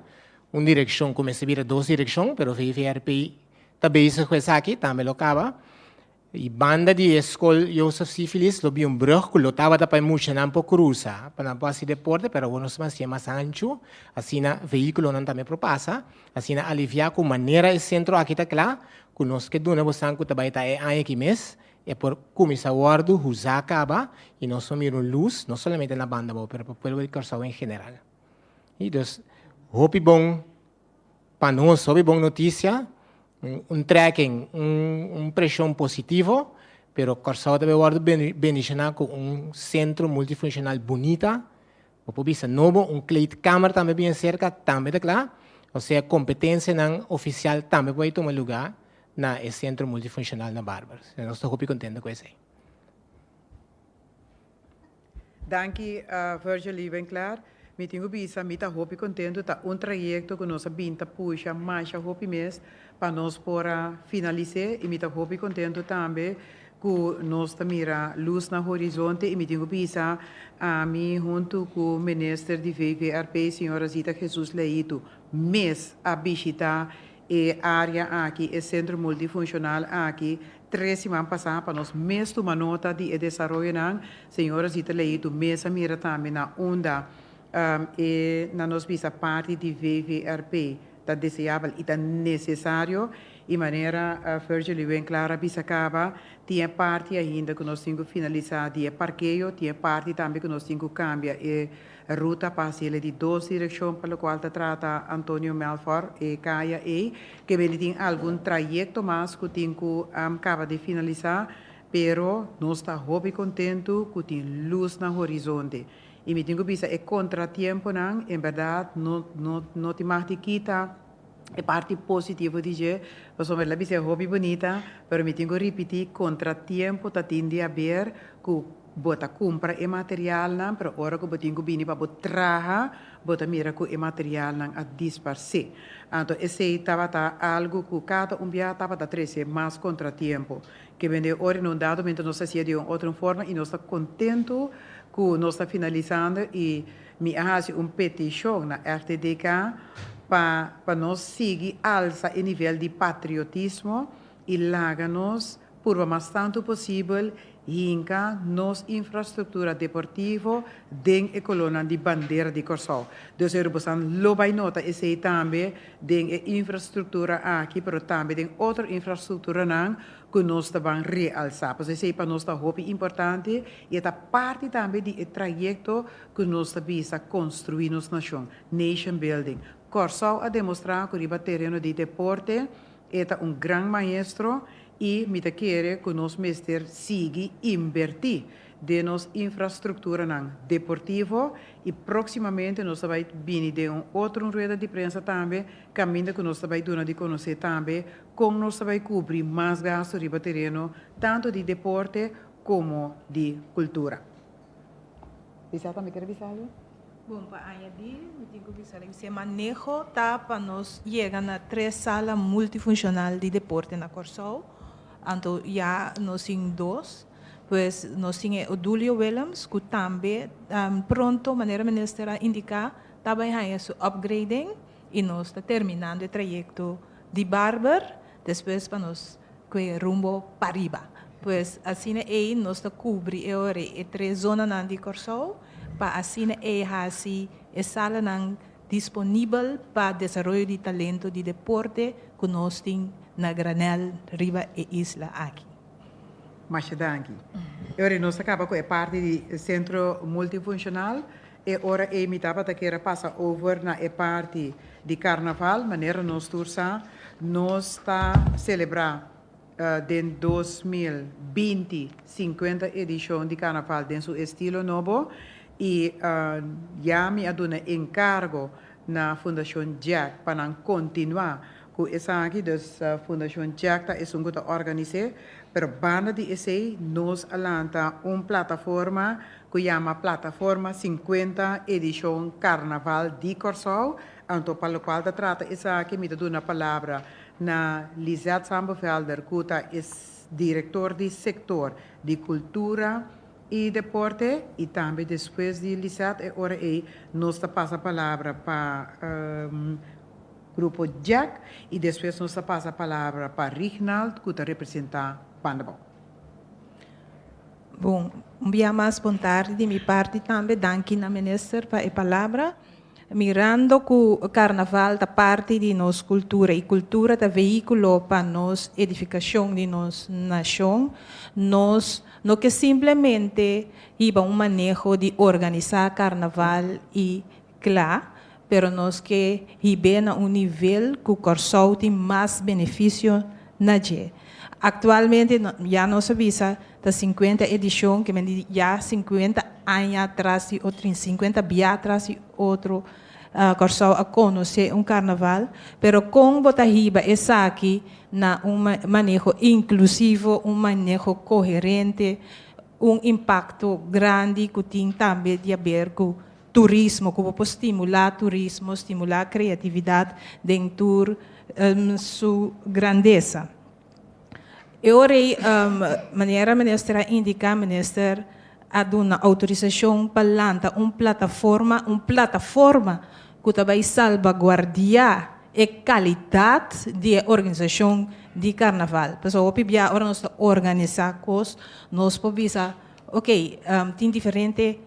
un direkshon ku mester bira dos direkshon pero VVRP ta bezig ku esaki tambe lo kaba. I banda di e skol Josef Sifilis lo bin un brug ku lo tabata pa e muchanan por krusa, pa nan por hasi deporte, pero awor nos hasié mas hanchu, asina vehíkulonan tambe por pasa, asina aliviá ku manera e sentro aki ta kla, ku nos ke duna bosan ku ta bai ta e aña aki mes, e por kuminsá wòrdu huzá kaba i nos por mira un lus, no solamente na banda abou, pero pa pueblo di Kòrsou en general. I dus, hopi bon pa nos, hopi bon notisia. Un trekking, un preshon positivo, pero Kòrsou ta bai wòrdu bendishoná ku un sentro multifunshonal bunita. Bo por bisa nobo, un kleedkamer tambe bien serka, tambe ta kla. Osea kompetensianan ofisial tambe por bai tuma lugá na e sentro multifunshonal na Barber. Nos ta hopi kontento ku esei. Danki Virgil Lievenklar. Mi tin ku bisa mi ta hopi kontentu ta un trayekto ku nos a bin ta pusha masha hopi mes pa nos por a finalis'é i mi ta hopi kontentu tambe ku nos ta mira lus na horizonte i mi tin ku bisa ami huntu ku minister di VVRP señora Zita Jesus Leito mes a bishita e área aki, e sentro multifunshonal aki, tres siman pasá pa nos mes tuma nota di e desaroyonan. Señora Zita Leito mes a mira tambe na unda e na nos bisa parti di VVRP ta deseabel i ta nesesario. I manera Virgil Winklar a bisa kaba, tin e parti ainda ku nos tin ku finalisá di e parkeo, tin e parti tambe ku nos tin ku kambia e Ruta pa hasi el di dos direkshon pa lokual ta trata Antonio Melfor e kaya ei, ke bini tin algun trayekto mas ku tin ku kaba di finalisá, pero nos ta hopi kontentu ku tin lus na horizonte. I mi tin ku bisa e kontratiemponan en bèrdat no no no tin mag di kita e parti positivo di dje, pasobra el a bisa e hopi bunita, pero mi tin ku ripití kontratiempo ta tin di haber ku Bo ta kumpra e materialnan, pero ora ku bo tin ku bini pa bo traha, bo ta mira ku e materialnan a disparsé. Anto esei tabata algu ku kada un bia tabata trese mas kontratiempo. Ke bende ora en un dado momento nos ta hasié di un otro forma i nos ta kontentu ku nos ta finalisando i mi a hasi un petishon na RTDK pa pa nos sigui alsa e nivel di patriotismo i laga nos purba mas tantu posibel hinka nos infrastruktura deportivo den e kolónan di bandera di Kòrsou. Dus e Rubosan lo bai nota esei tambe den e infrastruktura aki, pero tambe den otro infrastrukturanan ku nos ta ban realsá. Pasobra esei pa nos ta hopi importante i e ta parti tambe di e trayekto ku nos ta bisa konstruí nos nashon, nation building. Kòrsou a demostrá ku riba tereno di deporte e ta un gran maestro I mi ta kere ku nos mester sigui inbertí den nos infrastrukturanan deportivo i próksimamente nos ta bai bini den un otro un rueda di prensa tambe kaminda ku nos ta bai duna di konosé tambe kon nos ta bai kubri mas gastu riba tereno tantu di deporte komo di kultura. Bisa tambe kere bisa algu? Bon, pa añadí, mi tin ku bisa e maneho ta pa nos yega na tres sala multifunshonal di deporte na Kòrsou. Anto ya nos tin dos. Pues nos tin Odulio Willems, ku tambe pronto, manera minister a indiká, ta bai haña su upgrading i nos ta terminando e trayekto di Barber, despues pa nos kue rumbo pariba. Pues asina ei nos ta kubri e ora e tres zonanan di Kòrsou, pa asina ei hasi e salanan disponibel pa desaroyo di talento di deporte ku nos tin na granèl riba e isla aki. Masha danki. E ora nos a kaba ku e parti di sentro multifunshonal. E ora ei mi tabata kier pasa over na e parti di karnaval. Manera nos tur sa, nos ta selebrá den 2020 50 edishon di karnaval den su estilo nobo i ya mi a duna enkargo na Fundashon Jack pa nan kontinuá ku esaki. Dus Fundashon Jack ta esun ku ta organis'é, pero banda di esei nos a lanta un plataforma ku yama Plataforma 50 Edishon Karnaval di Kòrsou. Anto pa lokual ta trata esaki mi ta duna palabra na Lisette Sambevelder, ku ta e direktor di sektor di kultura i deporte, i tambe despues di Lisette e ora ei nos ta pasa palabra pa Grupo Jack i despues nos ta pasa palabra pa Rignald, ku ta representá Banda Bou. Bon, un bia mas bon tardi di mi parti tambe. Danki na minister pa e palabra. Mirando ku karnaval ta parti di nos kultura i kultura ta vehíkulo pa nos edifikashon di nos nashon, nos no ke simplemente hiba un maneho di organisá karnaval i kla, pero nos ke hib'é na un nivel ku Kòrsou tin mas benefisio na dje. Aktualmente ya nos a bisa ta 50 edishon, ke men di ya 50 aña tras di otro, 50 bia tras di otro Kòrsou a konosé un karnaval, pero kon bo ta hiba esaki na un maneho inklusivo, un maneho koherente, un impakto grandi ku tin tambe di haber ku turismo, ku bo por stimulá turismo, stimulá kreatividat den tur su grandesa. E ora ei, manera minister a indiká, minister a duna outorisashon pa lanta un plataforma, un plataforma ku ta bai salbaguardiá e kalidat di e organisashon di karnaval. Pasobra hopi bia ora nos ta organisá kos, nos por bisa, ok, tin diferente.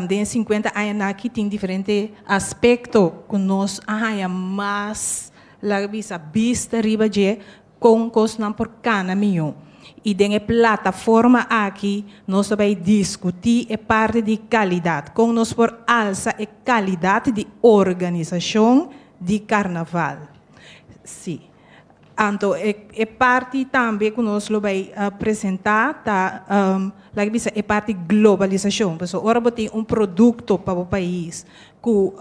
Den 50 añanan aki tin diferente aspekto ku nos a haña mas, laga bisa, bista riba dje kon kosnan por kana mihó. I den e plataforma aki nos ta bai diskutí e parti di kalidat, kon nos por alsa e kalidat di organisashon di karnaval. Sí. Anto e parti tambe ku nos lo bai presentá ta, laga bisa, e parti globalisashon. Pasobra ora bo tin un produkto pa bo pais ku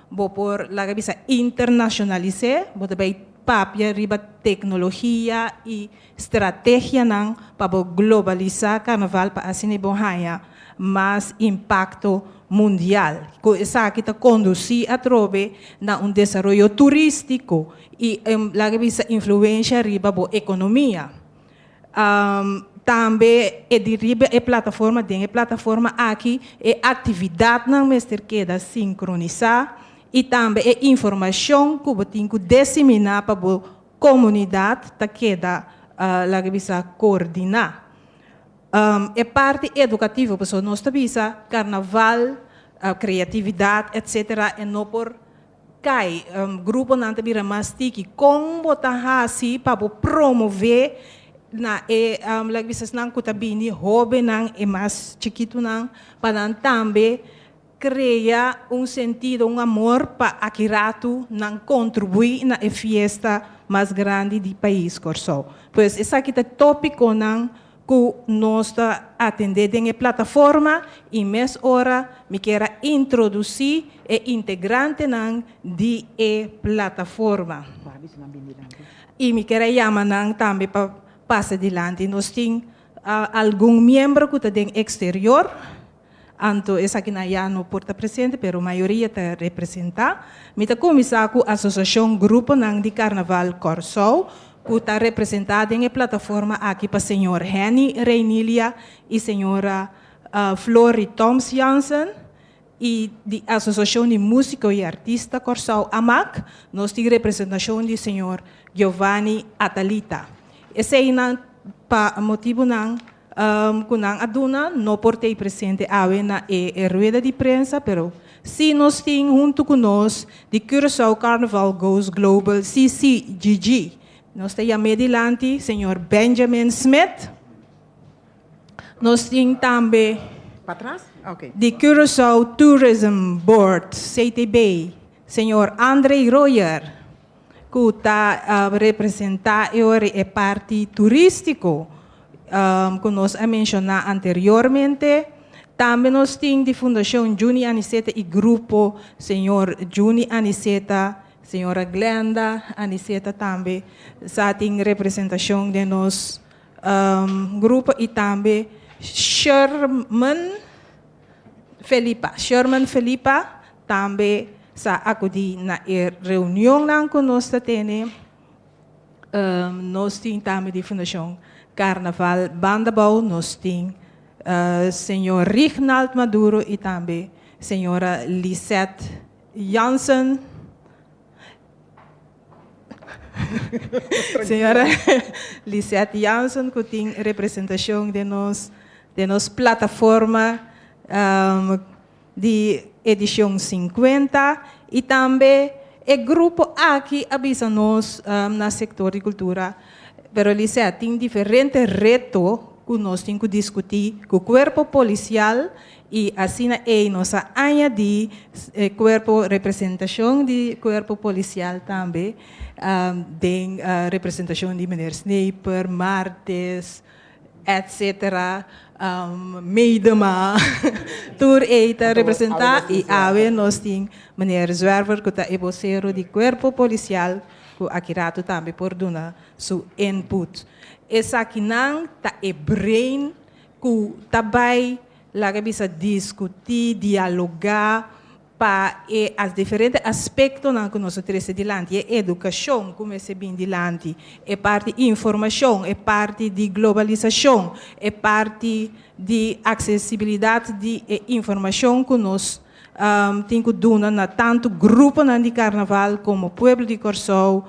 bo por, laga bisa, internashonalis'é, bo ta bai papia riba teknologia i strategianan pa bo globalisá karnaval pa asina bo haña mas impakto mundial. Ku esaki ta kondusí atrobe na un desaroyo turístiko i laga bisa influensha riba bo ekonomia. Tambe e di riba e plataforma, den e plataforma aki e aktividatnan mester keda sinkronisá i tambe e informashon ku bo tin ku deseminá pa bo komunidat ta keda laga bisa koordiná. E parti edukativo, pasobra nos ta bisa karnaval, kreatividat etsetera e no por kai, gruponan ta bira mas tiki. Kon bo ta hasi pa bo promové na e laga bisa esnan ku ta bini hóbennan e mas chikitunan pa nan tambe krea un sentido, un amor pa aki ratu nan kontribuí na e fiesta mas grandi di pais Kòrsou. Pues esaki ta tópikonan ku nos ta atendé den e plataforma i mes ora mi kier a introdusí e integrantenan di e plataforma. I mi kier a yama nan tambe pa pasa dilanti. Nos tin algun miembro ku ta den eksterior. Anto esakinan ya no por ta presente pero mayoria ta representá. Mi ta kuminsá ku Asosiashon Gruponan di Karnaval Kòrsou ku ta representá den e plataforma aki pa señor Henny Reinilia i señora Flory Toms Jansen i di Asosiashon di Músiko i Artista Kòrsou, AMAK, nos tin representashon di señor Giovanni Atalita. Eseinan pa motibunan ku nan a duna no por tei presente awe na e rueda di prensa, pero si nos tin huntu ku nos di Curaçao Carnival Goes Global, CCGG. Nos ta yam'é dilanti señor Benjamin Smith. Nos tin tambe di Curaçao Tourism Board, CTB, señor Andre Royer, ku ta representá e ora e parti turístiko ku nos a menshoná anteriormente. Tambe nos tin di Fundashon Juni Aniceta i Grupo señor Juni Aniceta, señora Glenda Aniceta tambe sa tin representashon den nos grupo i tambe Sherman Felipa. Sherman Felipa tambe sa akudí na e reunionnan ku nos ta tene. Nos tin tambe di Fundashon Karnaval Bandabou, nos tin señor Rignald Maduro i tambe señora Lisette Jansen. Señora Lisette Jansen ku tin representashon den nos den nos plataforma di edishon 50 i tambe e grupo aki a bisa nos na sektor di kultura pero Lisette tin diferente reto ku nos tin ku diskutí ku kuerpo polisial I asina ei nos a añadí e kuerpo representashon di kuerpo polisial tambe den representashon di meneer Sneper, Martes, etcetera, Meidema, tur ei ta representá i awe nos tin meneer Zwerver ku ta e bosero di kuerpo polisial ku aki ratu tambe por duna su input. Esakinan ta e brain ku ta bai laga bisa diskutí, dialogá pa e as diferente aspektonan ku nos a trese dilanti, e edukashon ku mester bin dilanti, e parti informashon, e parti di globalisashon, e parti di aksesibilidat di e informashon ku nos tin ku duna na tantu gruponan di karnaval komo pueblo di Kòrsou,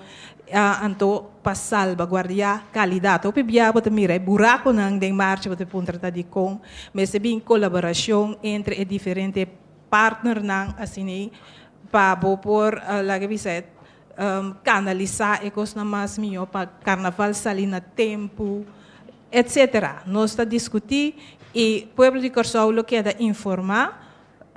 anto pa salbaguardiá kalidat. Hopi bia bo ta mira e burakunan den marcha, bo ta puntra ta dikon mester bin kolaborashon entre e diferente partnernan asina pa bo por laga bisa kanalisá e kosnan mas mihó pa karnaval sali na tempu etsetera. Nos ta diskutí i pueblo di Kòrsou lo keda informá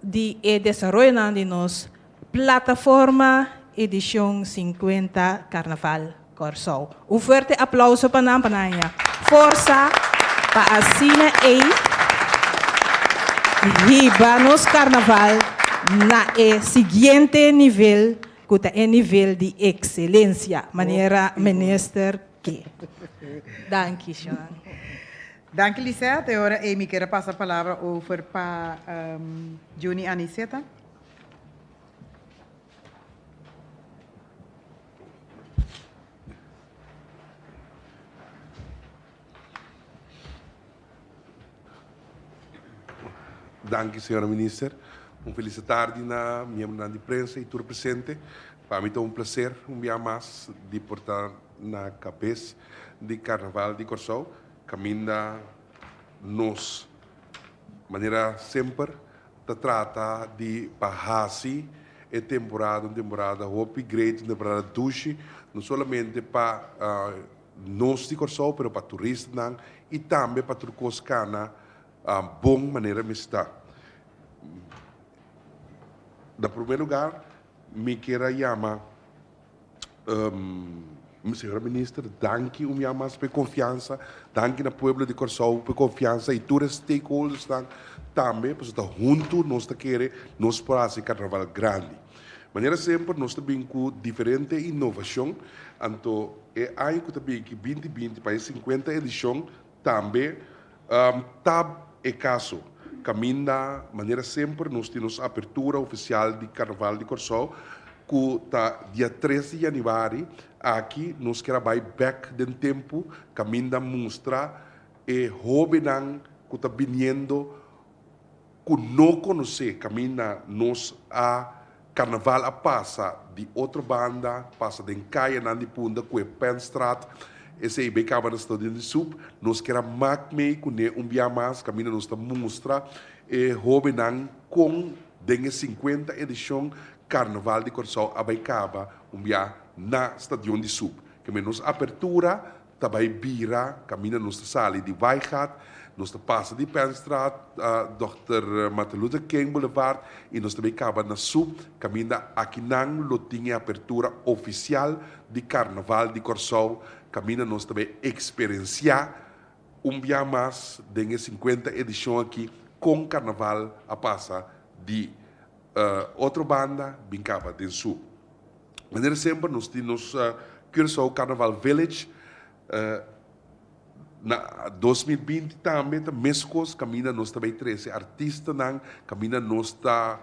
di e desaroyonan di nos plataforma edishon 50 Karnaval Kòrsou. Un fuerte aplauso pa nan pa nan haña forsa pa asina ei hiba nos karnaval na e siguiente nivel ku ta e nivel di ekselensia manera minister ke. Danki Shan. Danki Lisette, e ora ei mi kier a pasa palabra over pa Juni Aniceta. Danki señora minister. Un felis tardi na miembronan di prensa y tur presente. Pa mi ta un placer un bia mas di por ta na cabes di Carnaval di Corsou caminda nos manera semper ta trata di pa haci e temporada un temporada hopi great, un temporada dushi, no solamente pa nos di Corsou pero pa turistanan y tambe pa tur cos cana bon manera mester ta. Na primer lugar mi kier a yama Señora Minister, danki un bia mas pa e konfiansa, danki na pueblo di Kòrsou pa e konfiansa i tur e stakeholdersnan tambe, pasobra ta huntu nos ta kere nos por hasi karnaval grandi. Manera semper nos ta bin ku diferente inovashon, anto e aña ku ta bin aki 2020 pa e 50 edishon tambe ta e kaso. Kaminda manera semper nos tin nos apertura ofisial di Karnaval di Kòrsou ku ta dia tres di yanüari. Aki nos kier a bai bèk den tempu kaminda mustra e hóbennan ku ta biniendo ku no konosé kaminda nos a Karnaval a pasa di otro banda, pasa den kayanan di Punda ku e Penstraat, esei bay kaba na Stadion di Sup. Nos kier a mak mei kuné un bia mas kaminda nos ta mustra e hóbennan kon den e sinkuenta edishon Karnaval di Kòrsou a bay kaba un bia na Stadion di Sup. Keme nos apertura ta bai bira kaminda nos ta sali di Waaigat, nos ta pasa di Penstraat, Dòkter Martin Luther King Boulevard i nos ta bai kaba na Sup, kaminda akinan lo tin e apertura ofisial di Karnaval di Kòrsou, kaminda nos ta bai eksperensiá un bia mas den e sinkuenta edishon aki kon Karnaval a pasa di otro banda bin kaba den Sup. Manera semper nos tin nos Curaçao Carnaval Village na 2020 tambe ta meskos kaminda nos ta bai trese artistanan, kaminda nos ta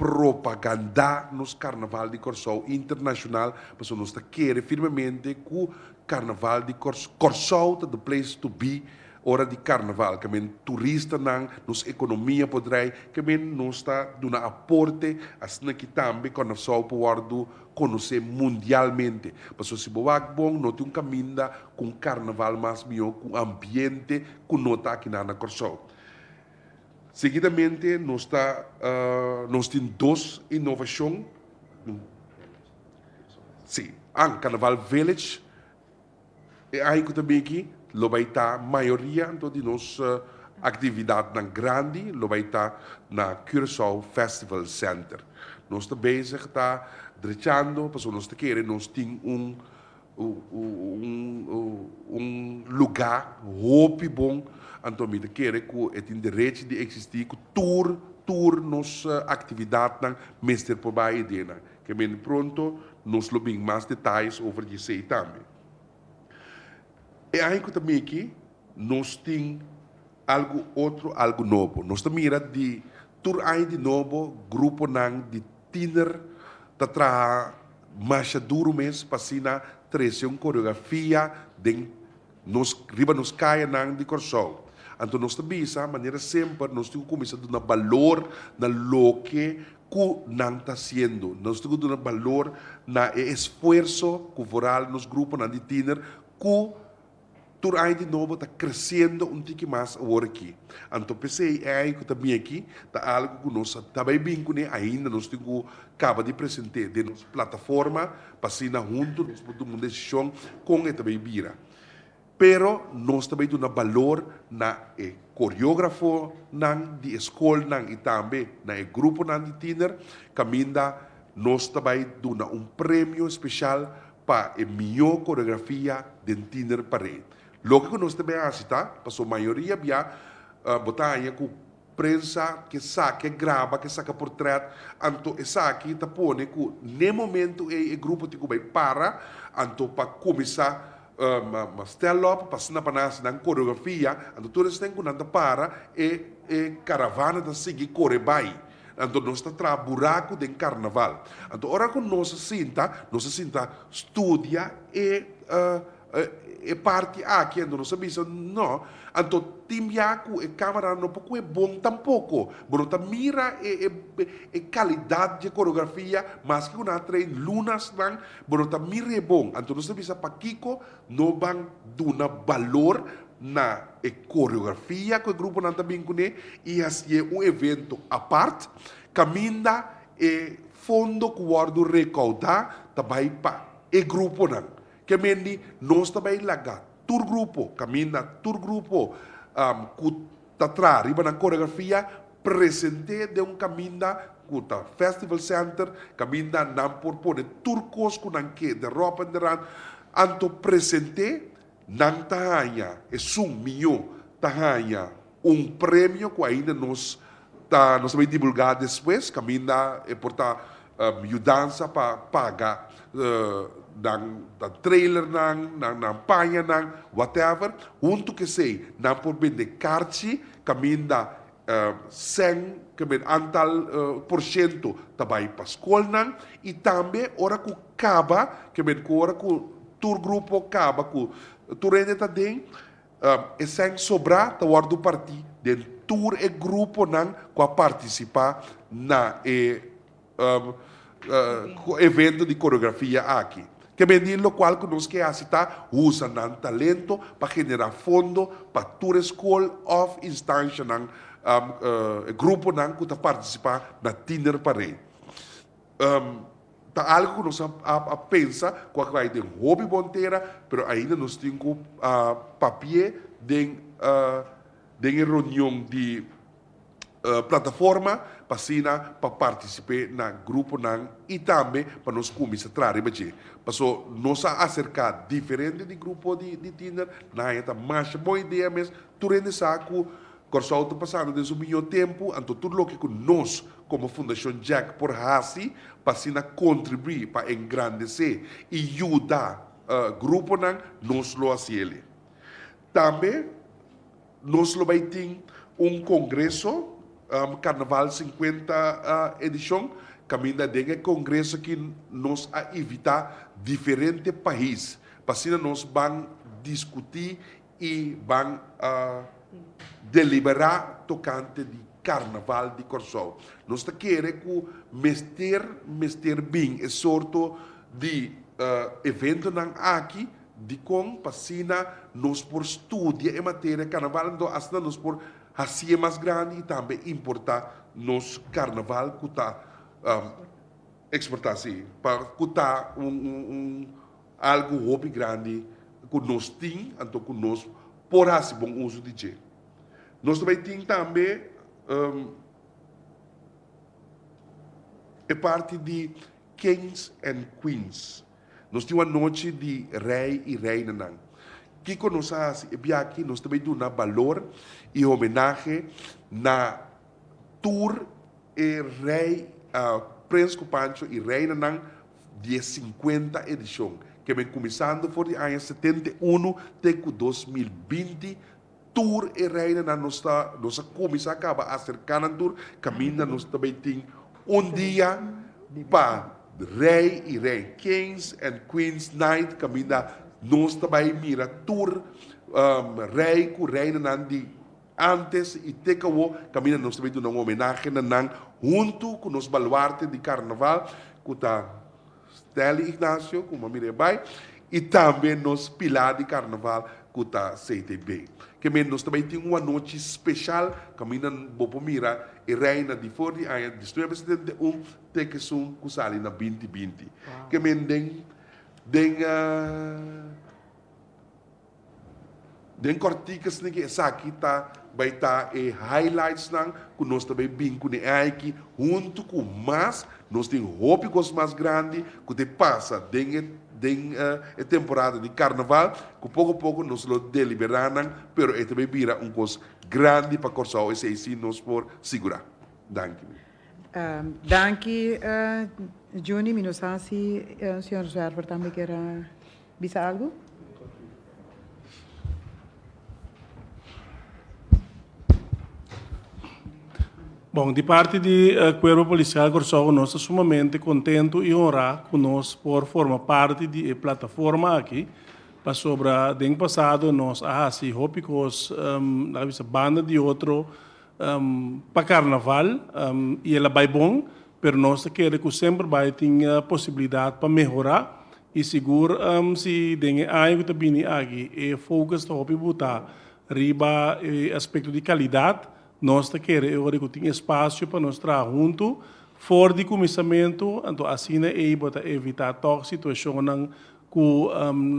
propagandá nos Karnaval di Kòrsou internashonal pasobra nos ta kere firmemente ku Karnaval di Kòrsou ta the place to be Ora di karnaval ke men turistanan, nos ekonomia por drai, ke men nos ta duna aporte asina ki tambe Kòrsou por wòrdu konosé mundialmente. Pasobra si bo wak bon no tin un kaminda ku un karnaval mas mihó ku un ambiente ku no ta akinan na Kòrsou. Seguidamente nos ta nos tin dos inovashon, si, an Karnaval Village. E aña ku ta bin aki lo bai ta mayoria anto di nos aktividatnan grandi lo bai ta na Curaçao Festival Center. Nos ta bezig ta drechando pasobra nos ta kere nos tin un un lugá hopi bon anto mi ta kere ku e tin derechi di eksistí ku tur tur nos aktividatnan mester por bai aden. Ke men pronto nos lo bin mas detayes over di esei tambe. E aña ku ta miki nos tin algu otro, algu nobo. Nos ta mira di tur aña di nobo gruponan di tiner ta traha masha duru mes pa asina trese un koreografia den nos riba nos kayanan di Kòrsou. Anto nos ta bisa manera semper nos tin ku kuminsá duna balor na loke ku nan ta hasiendo. Nos tin ku duna balor na e esfuerso ku vooral nos gruponan di tiner ku tur aña di nobo ta kresiendo un tiki mas awor aki. Anto p'esei e aña ku ta bin aki ta algu ku nos ta bai bin kuné ainda nos tin ku kaba di present'é den nos plataforma pa asina huntu nos por tuma un desishon kon e ta bai bira. Pero nos ta bai duna balor na e koreografonan di e skolnan i tambe na e gruponan di tiner kaminda nos ta bai duna un premio speshal pa e mihó koreografia den tiner parade. Loke ku nos ta bai hasi ta, pasobra mayoria bia bo ta haña ku Prensa ke sa, ke graba, ke saka portret, anto esaki ta pone ku n'e momentu ei e grupo tin ku bai para, anto pa kuminsá stel op, pa asina pa nan hasi nan koreografia, anto tur esnan ku nan ta para e e karavana ta sigui kore bai. Anto nos ta traha buraku den karnaval. Anto ora ku nos a sinta, nos a sinta studia e E parti aki anto nos a bisa no, anto tin bia ku e kamera no por kohe bon tampoko. Bo no ta mira e e kalidat dje koreografia maske ku nan a train lunasnan bo no ta mir'é bon. Anto nos ta bisa pakiko no ban duna balor na e koreografia ku e gruponan ta bin kuné i hasié un evento apart kaminda e fondo ku wòrdu rekoudá ta bai pa e gruponan. Ke men di nos ta bai laga tur grupo, kaminda tur grupo ku ta traha riba nan koreografia present'é den un kaminda ku ta Festival Center, kaminda nan por pone tur kos ku nan ke, de ròp en de ran, anto present'é, nan ta haña, esun mihó ta haña un premio ku ainda nos ta nos ta bai divulgá despues, kaminda e por ta yudansa pa paga nan nan trailernan, nan nan pañanan, whatever. Huntu ku esei nan por bende karchi kaminda. Sèn ke men antal porshento ta bai pa skolnan i tambe ora ku kaba ke men ku ora ku tur grupo kaba ku tur hende ta den e sèn sobrá ta wòrdu partí den tur e gruponan ku a partisipá na e evento di koreografia aki. Ke men di lokual ku nos ke hasi ta usa nan talento pa generá fondo pa tur e skol òf instanshanan, gruponan ku ta partisipá na Tiener Parade. Ta algu ku nos a pensa ku a kai den hopi bon tera, pero ainda nos tin ku papi'é den den e reunion di plataforma pa asina pa partisip'é na gruponan i tambe pa nos kuminsá traha riba dje. Paso nos a aserká diferente di grupo di di tiner, nan haña ta masha bon idea mes. Tur hende sa ku Kòrsou ta pasando den su mihó tempu, anto tur loke ku nos komo Fundashon Jack por hasi pa asina kontribuí pa engrandesé i yuda gruponan, nos lo hasiel. Tambe nos lo bai tin un kongreso, Karnaval 50 edishon, kaminda den e kongreso aki nos a invitá diferente pais pa asina nos ban diskutí i ban deliberá tokante di Karnaval di Kòrsou. Nos ta kere ku mester mester bin e sorto di eventonan aki. Dikon pa asina nos por studia e materia karnaval anto asina nos por hasié mas grandi i tambe importá nos karnaval ku ta eksportá si pa ku ta un un algu hopi grandi ku nos tin anto ku nos por hasi bon uso di dje. Nos ta bai tin tambe e parti di kings and queens. Nos tin un anochi di rei i reinanan. Kiko nos a hasi e biaha aki? Nos ta bai duna balor i homenahe na tur e rei, prens ku pancho i reinanan di e sinkuenta edishon, ke men kuminsando for di aña 71 te ku 2020. Tur e reinanan nos ta nos a kuminsá kaba aserká nan tur kaminda nos ta bai tin un dia pa rei i rei, Kings and Queens Night, kaminda nos ta bai mira tur rei ku reinanan di ántes i te kawo, kaminda nos ta bai duna un homenahe na nan huntu ku nos baluarte di karnaval ku ta Stanley Ignacio, ku m'a mira e bai, i tambe nos pilá di karnaval ku ta CTB. Ke men nos ta bai tin un anochi speshal kaminda bo por mira e reina di for di aña 1971 te ku esun ku sali na 2020. Ke men den den Den kòrtika esaki esaki ta bai ta e highlightsnan ku nos ta bai bin kuné aki huntu ku mas. Nos tin hopi kos mas grandi ku ta pasa den e den e temporada di karnaval ku poko poko nos lo deliberá nan pero e ta bai bira un kos grandi pa Kòrsou esei si nos por sigurá. Danki. Danki Juni, mi no sa si señor Zwerver tambe kier a Bisa algu? Bon, di parti di Kuerpo Polisial Kòrsou nos ta sumamente kontentu i honrá ku nos por forma parti di e plataforma aki, pasobra den pasado nos a hasi hopi kos, laga bisa banda di otro pa karnaval i el a bai bon, pero nos ta kere ku semper bai tin posibilidat pa mehorá i sigur si den e aña ku ta bini aki e focus ta hopi butá riba e aspekto di kalidat, nos ta kere e ora ku tin espasio pa nos traha huntu for di kuminsamentu, anto asina ei bo ta evitá tòg situashonnan ku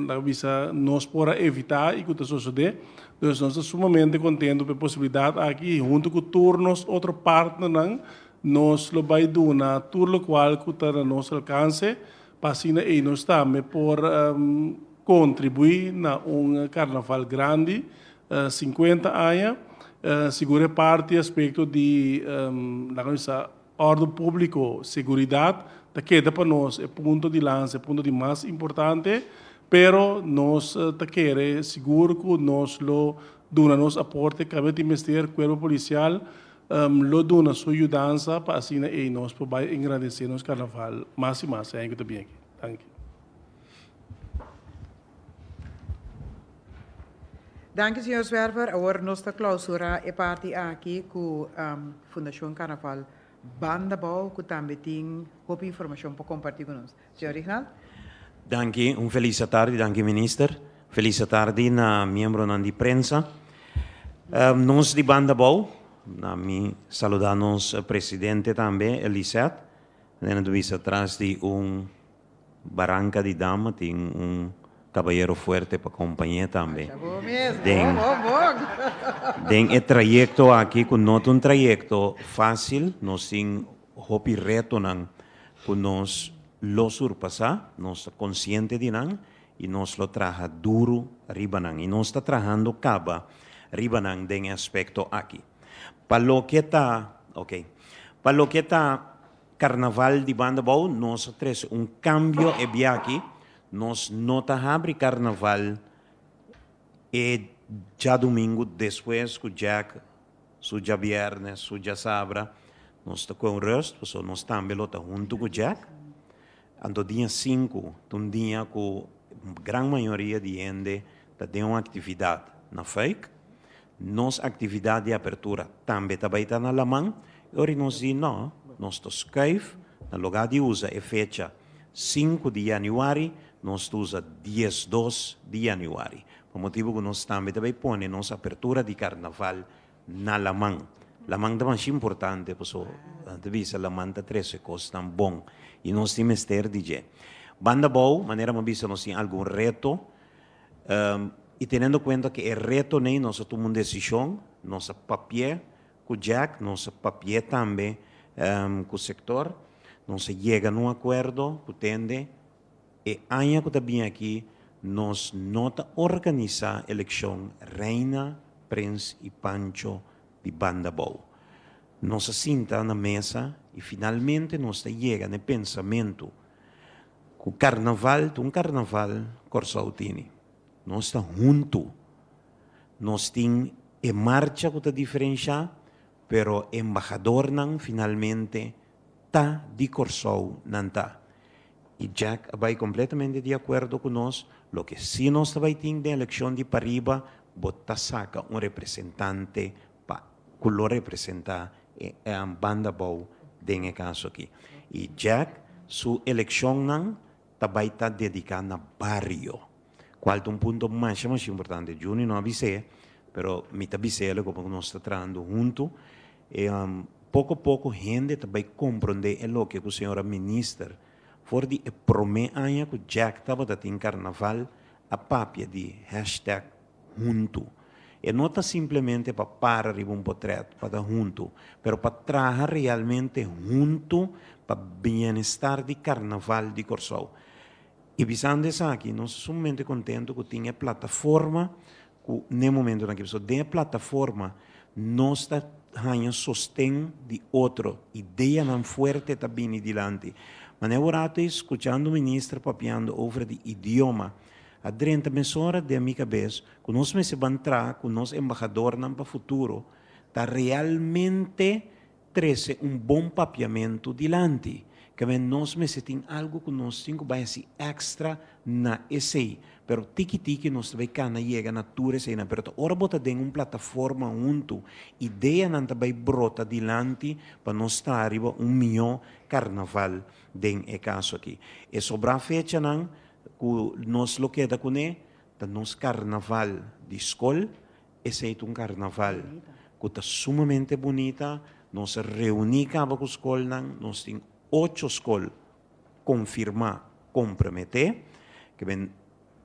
laga bisa nos por a evitá i ku ta sosodé. Dus nos ta sumamente kontentu pa e posibilidat aki i huntu ku tur nos otro partnernan nos lo bai duna tur lokual ku ta na nos alkanse pa asina ei nos tambe por kontribuí na un karnaval grandi, 50 aña, sigur e parti aspekto di laga bisa Òrdu públiko, seguridat, ta keda pa nos e punto di lansa, e punto di mas importante, pero nos ta kere sigur ku nos lo duna nos aporte kaminda tin mester Kuerpo Polisial. lo duna su yudansa pa asina ei nos por bai engrandesé nos karnaval mas i mas e aña ku ta bin aki. Danki. Danki señor Zwerver. Awor nos ta klausurá e parti aki ku Fundashon Karnaval Banda Bou ku tambe tin hopi informashon pa kompartí ku nos. Señor Rignald. Danki, un felis atardi, danki minister. Felis atardi na miembronan di prensa. Nos di Banda Bou, na mi saluda nos presidente tambe, Elisette. Nena ta bisa tras di un baranca di dama tin un cabayero fuerte pa compañ'é tambe. Den den e trayecto aki cu no ta un trayecto facil, nos tin hopi retonan cu nos lo surpasa, nos ta consciente di nan y nos lo traha duro riba nan y nos ta trahando caba riba nan den e aspecto aki. Pa loke ta, ok, pa loke ta Carnaval di Banda Bou nos a trece un cambio e bia aki, nos no ta habri Carnaval e djadumingu despues cu Jack su djabièrnè, su djasabra, nos ta koe un rust, pasobra nos tambe lo ta huntu ku Jack. Anto dia sinku ta un dia ku gran mayoria di hende ta den un aktividat na Fuik. Nos aktividat di apertura tambe ta bai ta na laman. E ora nos di no, nos ta skuif, na lugá di usa e fecha sinku di yanüari, nos ta usa diesdos di yanüari. Pa motibu ku nos tambe ta bai pone nos apertura di karnaval na laman. Laman ta masha importante paso nan ta bisa laman ta trese kosnan bon i nos tin mester di dje. Banda abou, manera mi a bisa nos tin algun reto i teniendo kuenta ku e reto nei nos a tuma un desishon, nos a papia ku Jack, nos a papia tambe ku sektor, nos a yega na un akuerdo ku tende E aña ku ta bin aki nos no ta organisá elekshon Reina, Prins i Pancho di Banda Bou. Nos a sinta na mesa i finalmente nos ta yega na e pensamentu ku karnaval ta un karnaval Kòrsou tini. Nos ta huntu. Nos tin e marcha ku ta diferenshá, pero embahadornan finalmente ta di Kòrsou nan ta. I Jack a bai completamente di acuerdo cu nos, loke si nos ta bai tin den eleccion di pariba, bo ta saca un representante pa cu lo representa e banda abou den e caso aki. I Jack su eleccionnan ta bai ta dedica na bario, cual ta un punto masha masha importante. Juni no a bis'é, pero mi ta bis'é como nos ta trahando hunto. E poko poko hende ta bai komprondé e loke ku señora minister for di e promé aña ku Jack tabata tin karnaval a papia di hashtag huntu. E no ta simplemente pa para riba un potrèt pa ta huntu, pero pa traha realmente huntu pa bienestar di karnaval di Kòrsou. I bisando esaki nos ta sumamente kontentu ku tin e plataforma Ku n'e momentonan aki pasobra den e plataforma nos ta haña sosten di otro, ideanan fuerte ta bini dilanti. Manera bo rato ei skuchando minister papiando over di idioma, a drenta mesora den mi kabes ku nos mester ban traha ku nos embahadornan pa futuro ta realmente trese un bon papiamentu dilanti. Keme nos mester tin algu ku nos tin ku bai hasi èkstra na esei. Pero tiki tiki nos ta bai kana yega na tur eseinan. Pero ta ora bo ta den un plataforma huntu, ideanan ta bai brota dilanti pa nos traha riba un mihó karnaval den e kaso aki. E sobrá fechanan ku nos lo keda kuné ta nos karnaval di skol Esei ta un karnaval ku ta sumamente bunita. Nos a reuní kaba ku skolnan. Nos tin ocho skol konfirmá, komprometé. Ke ben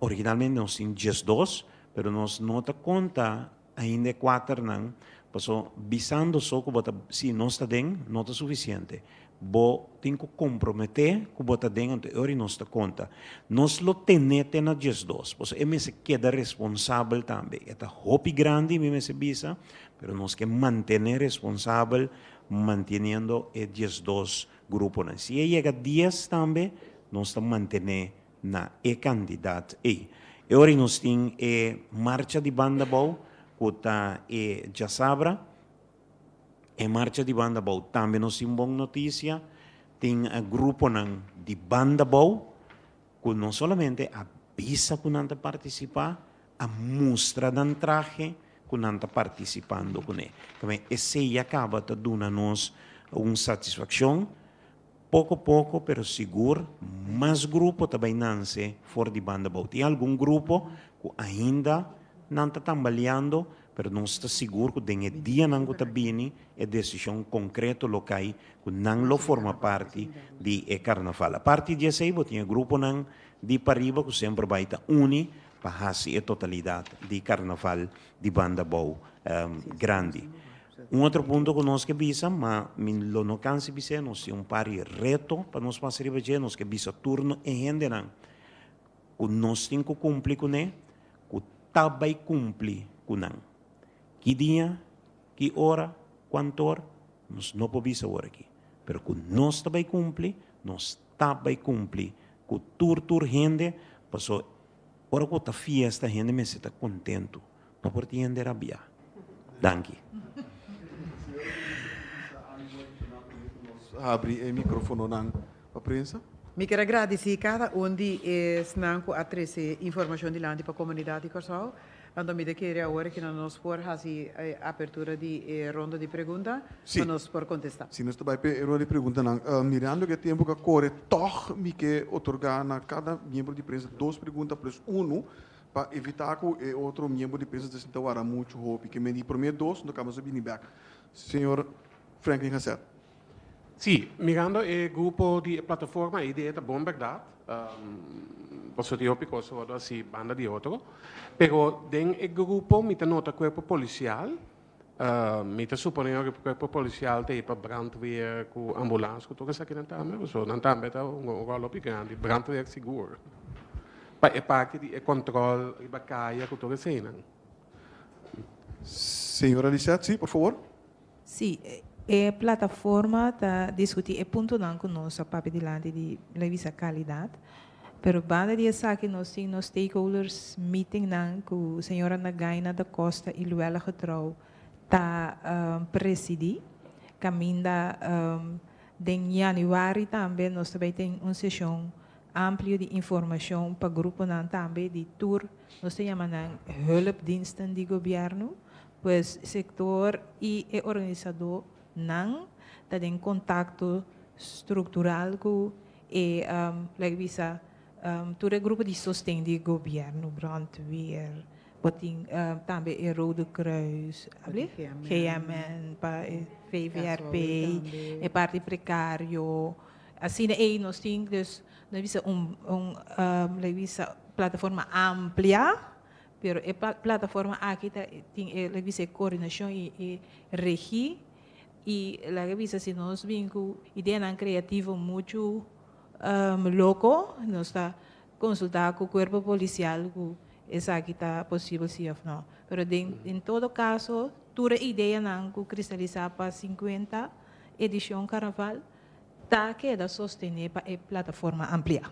originalmente nos tin diesdos, pero nos no ta konta ainda e kuaternan, paso bisando so ku bo ta, si nos ta den, no ta sufisiente. Bo tin ku komprometé ku bo ta den, anto e ora nos ta konta. Nos lo tené te na 12, pasobra e mester keda responsabel tambe. E ta hopi grandi, mi mester bisa, pero nos ke mantené responsabel manteniendo e 12 gruponan. Si e yega dies tambe, nos ta mantené na e kandidat ei. E ora nos tin e marcha di banda abou ku ta e djasabra. E marcha di Banda Bou tambe nos tin bon notisia, tin gruponan di Banda Bou ku no solamente a bisa ku nan ta partisipá, a mustra nan trahe ku nan ta partisipando kuné. Tambe esei ya kaba ta duna nos un satisfakshon. Poko poko pero sigur mas grupo ta bai nanse for di Banda Bou. Tin algun grupo ku ainda nan ta tambaleando, pero nos ta sigur ku den e dianan ku ta bini e desishon konkreto lo kai ku nan lo forma parti di e karnaval. Aparte di esei bo tin e gruponan di pariba ku semper bai ta uni pa hasi e totalidat di karnaval di Banda Bou grandi. Un otro punto ku nos ke bisa, ma mi lo no kansa bis'é, nos tin un par di reto pa nos pasa riba dje, nos ke bisa tur e hendenan ku nos tin ku kumpli kuné, ku ta bai kumpli ku nan. Ki dia, ki ora, kuantor, nos no por bisa awor aki. Pero ku nos ta bai kumpli, nos ta bai kumpli ku tur tur hende, paso ora ku ta fiesta hende mester ta kontentu. No por tin hende rabiá. Danki. Nos habri e microfononan pa prensa. Mi kier a gradisí kada un di esnan ku a trese informashon dilanti pa komunidat di Kòrsou. Anto mi ta kere awor ki nos por hasi e apertura di e ronda di pregunta pa nos por kontestá. Si, nos ta bai p'e ronda di preguntanan. Mirando ku e tempu ku a kore tòg mi ke otorgá na kada miembro di prensa dos pregunta plus unu Pa evitá ku e otro miembro di prensa ta sinta wara muchu hopi. Ke men di promé dos no kaba sa bini bèk. Señor Franklin Haseth. Sí, mirando e grupo di e plataforma e idea ta bon bèrdat. Pasobra tin hopi kos ta wòrdu hasi banda di otro. Pero den e grupo mi ta nota kuerpo polisial. Mi ta suponé ora ku kuerpo polisial ta ei pa brandweer ku ambulans ku tur esakinan tambe, pasobra nan tambe ta hunga un ròl hopi grandi, brandweer sigur, pa e parti di e kòntròl riba kaya ku tur eseinan. Señora Lisette, sí, por favor. Sí, e plataforma ta diskutí e puntonan ku nos a papia dilanti di revisa kalidat. Pero banda di esaki nos tin nos stakeholders meetingnan ku señora Nagaina da Costa i Luella Getrouw ta presidí. Kaminda den yanüari tambe nos ta bai tin un seshon amplio di informashon pa gruponan tambe di tur nos ta yama nan hulpdiensten di gobièrnu. Pues sektor i e organisadónan ta den kontakto struktural ku E like bisa tur e grupo di sosten di gobierno, brandweer, bo tin tambe e Rode Kruis, GMN, pa e VVRP, e parti precario. Asina ey nos tin dus nos bisa un un like bisa plataforma amplia, pero e plataforma aki ta tin e like bisa e coordinacion y e regi. I laga bisa si nos bin ku ideanan kreativo muchu loko, nos ta konsultá ku kuerpo polisial ku esaki ta posibel si òf no. Pero den en todo kaso tur e ideanan ku kristalisá pa sinkuenta edishon karnaval ta keda sostené pa e plataforma ampliá.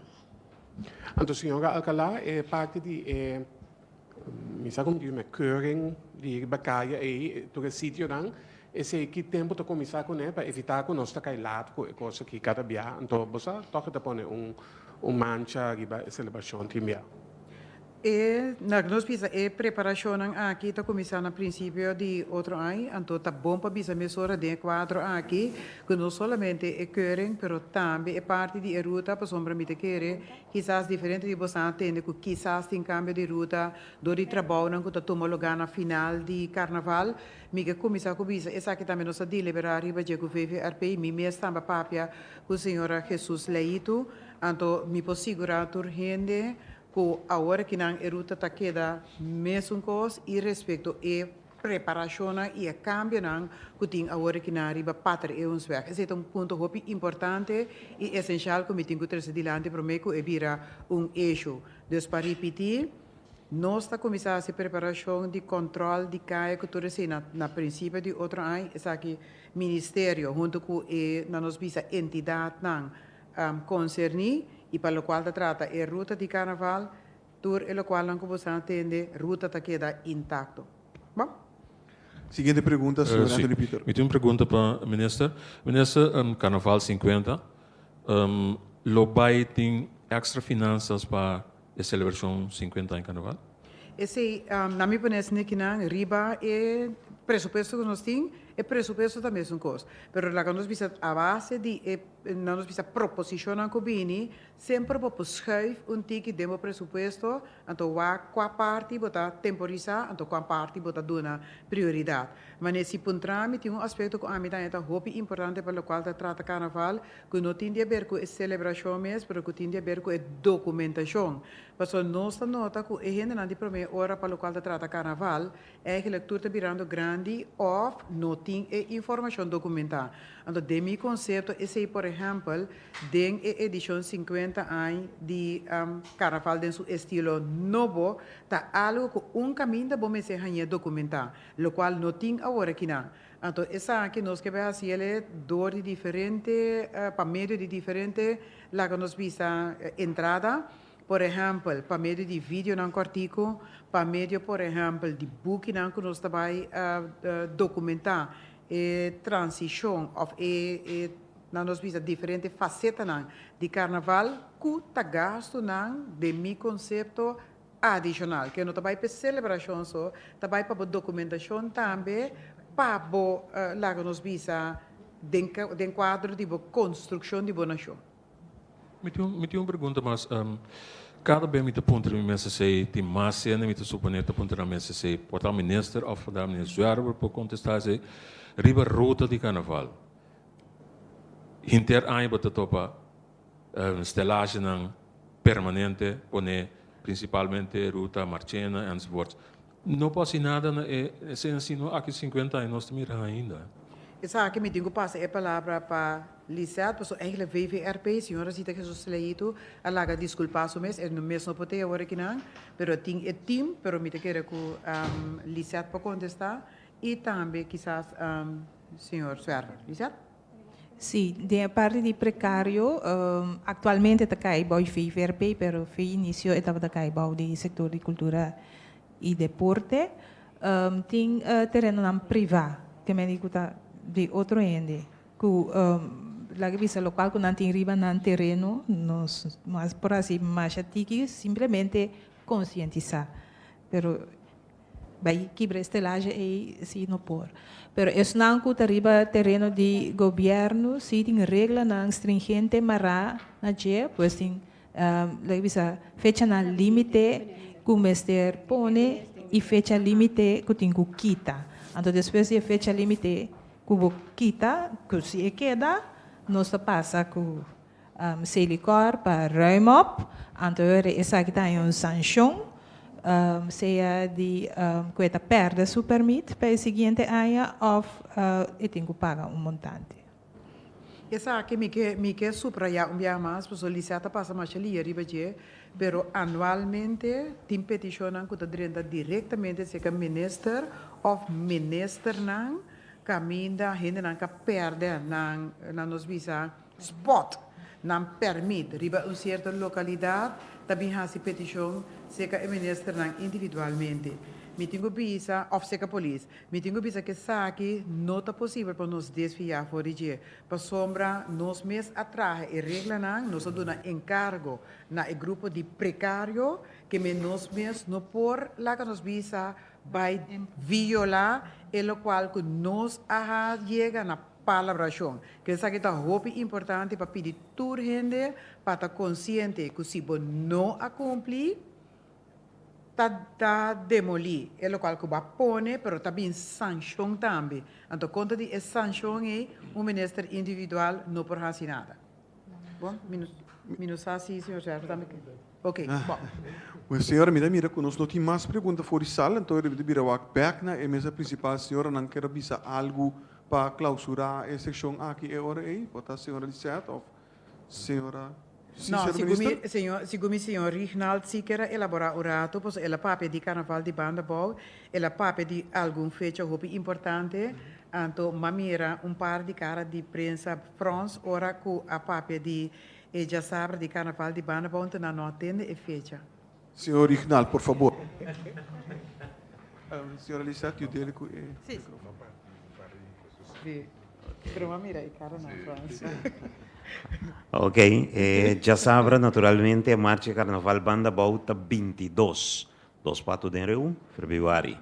Anto señora Alcalá e parti di e Mi sa como di keuring di riba kaya ei, tur e sitionan, esei ki tempo ta kuminsá kuné pa evitá ku nos ta kai lat ku e kos aki kada bia. Anto bo sa tòg e ta pone un un mancha riba e selebrashon tin bia. E na nos bisa e preparashonnan aki ta kuminsá na prinsipio di otro aña, anto ta bon pa bisa mesora den e kuadro aki ku no solamente e keuring pero tambe e parti di e ruta pasobra mi ta kere Kisas diferente di bosan a tende ku kisas tin kambio di ruta dor di trabounan ku ta tuma lugá na final di karnaval. Mi ke kuminsá ku bisa esaki tambe nos a deliberá riba dje ku VVRP. Mi mes tambe a papia ku señora Jesus Leito. Anto mi por sigurá tur hende ku awor akinan e ruta ta keda mesun kos i respekto e Preparashonnan i e kambionan ku tin awor akinan riba Pater Eeuwensweg. Esei ta un punto hopi importante i esenshal ku mi tin ku trese dilanti promé ku e bira un issue. Dus pa ripití, nos ta kuminsá hasi preparashon di kòntròl di kaya ku tur esei na na prinsipio di otro aña. Esaki Ministerio huntu ku e na nos bisa entidatnan konserní i pa lokual ta trata e ruta di karnaval, Tur e lokualnan ku boso a tende, ruta ta keda intakto. Bon. Siguiente pregunta, señor Anthony Pieter. Mi tin un pregunta pa minister. Minister, Carnaval 50, lo bay tin extra finanzas pa e celebracion 50 aña Carnaval? Esey, na mi pone esnekinan riba e presupuesto cu nos tin, e presupuesto ta mesun cos. Pero laga nos bisa a base di e, na nos bisa proposicionnan cu bini, semper bo por schuif un tiki den bo presupuesto, anto wak cua parti bo ta temporisa, anto cua parti bo ta duna prioridad. Mane si puntra mi tin un aspecto cu ami ta haña ta hopi importante pa locual ta trata Carnaval, cu no tin di haber cu e celebracion mes, pero cu tin di haber cu e documentacion. Pasobra nos ta nota cu e hendenan di prome ora pa locual ta trata Carnaval, eigenlijk tur ta birando grandi of no tin e informacion documenta. Anto den mi concepto esey por ehempel den e edicion 50 aña di Carnaval den su estilo nobo ta algo cu un caminda bo mester hañ'e documenta, locual no tin awor akinan. Anto esaki nos ke bay haciele door di diferente, pa medio di diferente, laga nos bisa, entrada. Por ehempel, pa medio di videonan cortico, pa medio por ehempel di bukinan cu nos ta bay documenta e transicion of e, e na nos bisa diferente facetanan di carnaval cu ta gastonan den mi concepto adicional, ke no ta bay p'e celebracion so, ta bay pa bo documentacion tambe, pa bo laga nos bisa den den cuadro di bo construccion di bo nacion. Mi tin un mi tin un pregunta mas. Cada bes mi ta puntra mi mes esey, tin mas hende mi ta supone ta puntra nan mes esey, por ta minister of por ta meneer Zwerver por contesta esey, riba ruta di carnaval. Henter aña bo ta topa stelagenan permanente pone principalmente ruta Marchena enzovoorts. No por haci nada na e esena sino aki 50 aña nos ta mira ainda. Esaki mi tin cu pasa e palabra pa Lisette, pasobra eigenlijk VVRP, señora Zita Jesus Leito, a laga disculpa su mes, e mes no por te awor akinan, pero tin e team, pero mi ta kere cu Lisette por contesta y tambe kisas señor Zwerver. Lisette? Sí, den e parti di precario, actualmente ta cay bao VVRP, pero fe inicio e tabata cay bao di sector di cultura y deporte. Tin terenonan priva, ke men di cu ta di otro hende, cu laga bisa locual cu nan tin riba nan tereno, nos no a por haci masha tiki, simplemente concientisa. Pero Bai kibra e stelahe ei si no por. Pero esnan ku ta riba tereno di gobièrnu si tin reglanan stringente mará na dje, pues tin laga bisa fechanan límite ku mester pone i fecha límite ku tin ku kita. Anto despues di e fecha límite ku bo kita, ku si e keda, nos ta pasa ku Selikor pa ruim op, anto esaki ta haña un sanshon, sea di ku e ta pèrdè su pèrmit pa e siguiente aña òf e tin ku paga un montante. Esaki mi ke mi ke subrayá un biaha mas pasobra Lisette a pasa masha lia riba dje, pero anualmente tin petishonnan ku ta drenta direktamente serka minister òf ministernan kaminda hendenan ka pèrdè nan nan nos bisa Spot, nan permit riba un sierto lokalidat ta bin hasi petishon seka e ministernan individualmente. Mi tin ku bisa, òf seka polis, mi tin ku bisa ku esaki no ta posibel pa nos desviá for di dje, pasobra nos mes a traha e reglanan, nos a duna enkargo na e grupo di prekario ke men nos mes no por laga nos bisa bai violá e lokual ku nos a yega na Palabrashon. Ku esaki ta hopi importante pa pidi tur hende pa ta konsiente ku si bo no a kumpli, ta ta demolí e lokual ku bo a pone, pero ta bin sanshon tambe. Anto kontra di e sanshon ei un minister individual no por hasi nada. Bon, mi no mi no sa si señor Zwerver tambe ke. Oké, bon. Bueno, señora, mi ta mira ku nos no tin mas pregunta for di sala, anto mi ta bira wak bèk na e mesa prinsipal. Señora, nan ker a bisa algu Pa clausura e seccion aki e ora ey, por ta señora Lisette of señora, si No, señora sigun mi, minister? señor, sigun mi señor Rignald si kier a elabora un rato, pasobra el a papia di Carnaval di Banda Bou, el a papia di algun fecha hopi importante, anto m'a mira un par di cara di prensa frons ora cu a papia di e djasabra di Carnaval di Banda Bou, anto nan no a tende e fecha. Señor Rignald, por fabor. Señora Lisette, yud'é ku e mikrofon. Si. Pero m'a mira e kara na Frans. Ok, e djasabra naturalmente e marcha karnaval Banda Bou ta 22, dos patu den riu, febrüari.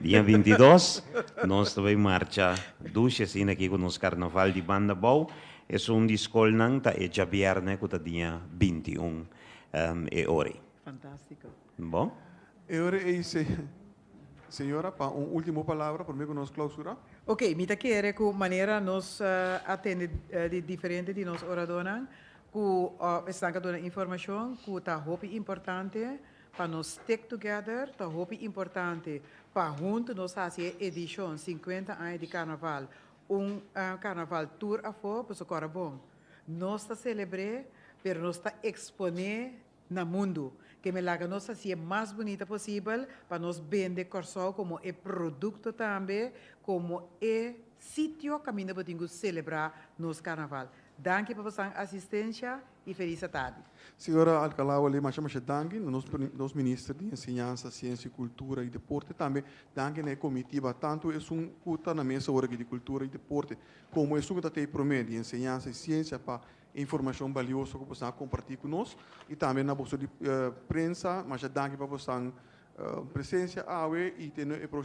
Dia 22 nos ta bai marcha dushi asina aki ku nos karnaval di Banda Bou. Esun di skolnan ta e djabièrnè ku ta dia 21 e ora ei. Fantástiko. Bon. E ora ei señora pa un último palabra promé ku nos klausurá. Ok, mi ta kere ku manera nos a tende di diferente di nos oradónan ku esnan ku a duna informashon ku ta hopi importante pa nos stick together, ta hopi importante pa huntu nos hasi e edishon 50 aña di karnaval un karnaval tur afó, pasobra kòrda bon, nos ta selebr'é pero nos ta eksponé na mundu. Ke me laga nos hasié mas bunita posibel pa nos bende Kòrsou komo e produkto tambe, komo e sitio kaminda bo tin ku selebrá nos karnaval. Danki pa bosan asistensha i felis atardi. Señora Alcalá Wallé masha masha danki na nos nos Minister di Enseñansa, Siensia, Kultura i Deporte tambe danki na e komitiba tantu esun ku ta na mesa ora aki di Kultura i Deporte komo esun ku ta tei promé di Enseñansa i Siensia pa E informacion balioso cu boso a comparti cu nos y tambe na boso di prensa, masha danki pa boso presencia awe y te e proximo.